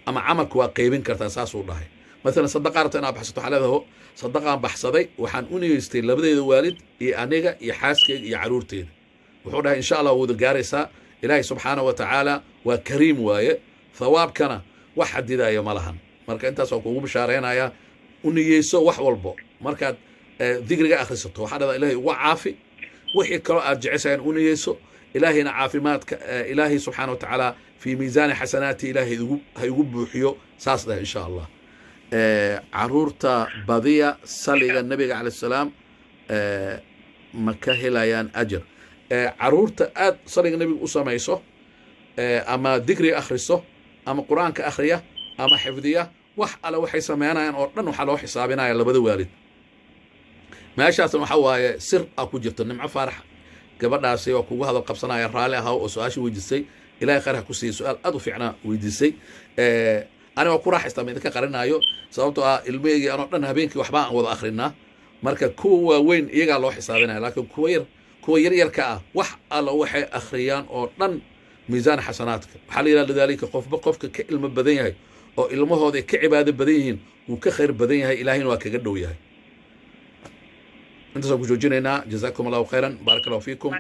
[SPEAKER 2] ama camalka waa qaybin kartaa, saasuu dhahay. Maalan sadaqa rabta inaad baxsato, waxaa leedahay: "Sadaqaan baxsaday, waxaan u niyeystay labadeeda waalid iyo aniga iyo xaaskeyga iyo caruurteeda." Wuxuu dhahay, insha Allah wada gaaraysaa. Ilaahay subxaana wa tacaala waa kariim waaye, thawaabkana Wax xadidaya ma lahan. Marka intaas waa kuugu bishaareynaya. U niyeyso wax walbo markaad dikriga akhrisato. Waxaa dhahdaa, "Ilaahay uga caafi." Wixii kaloo aad jeceshahay u niyeyso. Ilaahayna caafimaadka, Ilaahay subxaana wa tacaala في ميزان حسناتي Ilaahay igu ha igu buuxiyo, saas dheh, insha Allah. Caruurta badiya saliga Nabiga calayh salaam, ma ka helayaan ajar? Caruurta aad saliga Nabiga u samayso, ama dikriga akhriso, ama Qur-aanka akhriya, ama xifdiya, wax alle waxay sameynayaan oo dhan waxaa loo xisaabinaya labada waalid. Meeshaasna waxa waaye sir a ku jirto. Nimco Faarax, gabadhaasi waa kugu hadal qabsanaya, raalli ahaw oo su-aasha weydiisay. Ilahay khayr ha ku siiyey, su-aal aad u fiicnaa weydiisay. Ani waa ku raaxaystaa, ma idinka qarinaayo, sababtoo ah ilmaheygii anoo dhan habeenkii waxbaa aan wada akrinaa. Marka kuwa waaweyn iyagaa loo xisaabinaya, laakiin kuwa yar, kuwa yaryarka ah, wax alla waxay akhriyaan oo dhan miisaan xasanaadka waxaa la yidhaha. لذلك qofba qofka ka ilmo badan yahay oo ilmahooda ka cibaado badan yihiin, wuu ka khayr badan yahay, Ilaahayna waa kaga dhow yahay. Intaasaan ku joojinaynaa. جزاكم الله خيرا، بارك الله فيكم.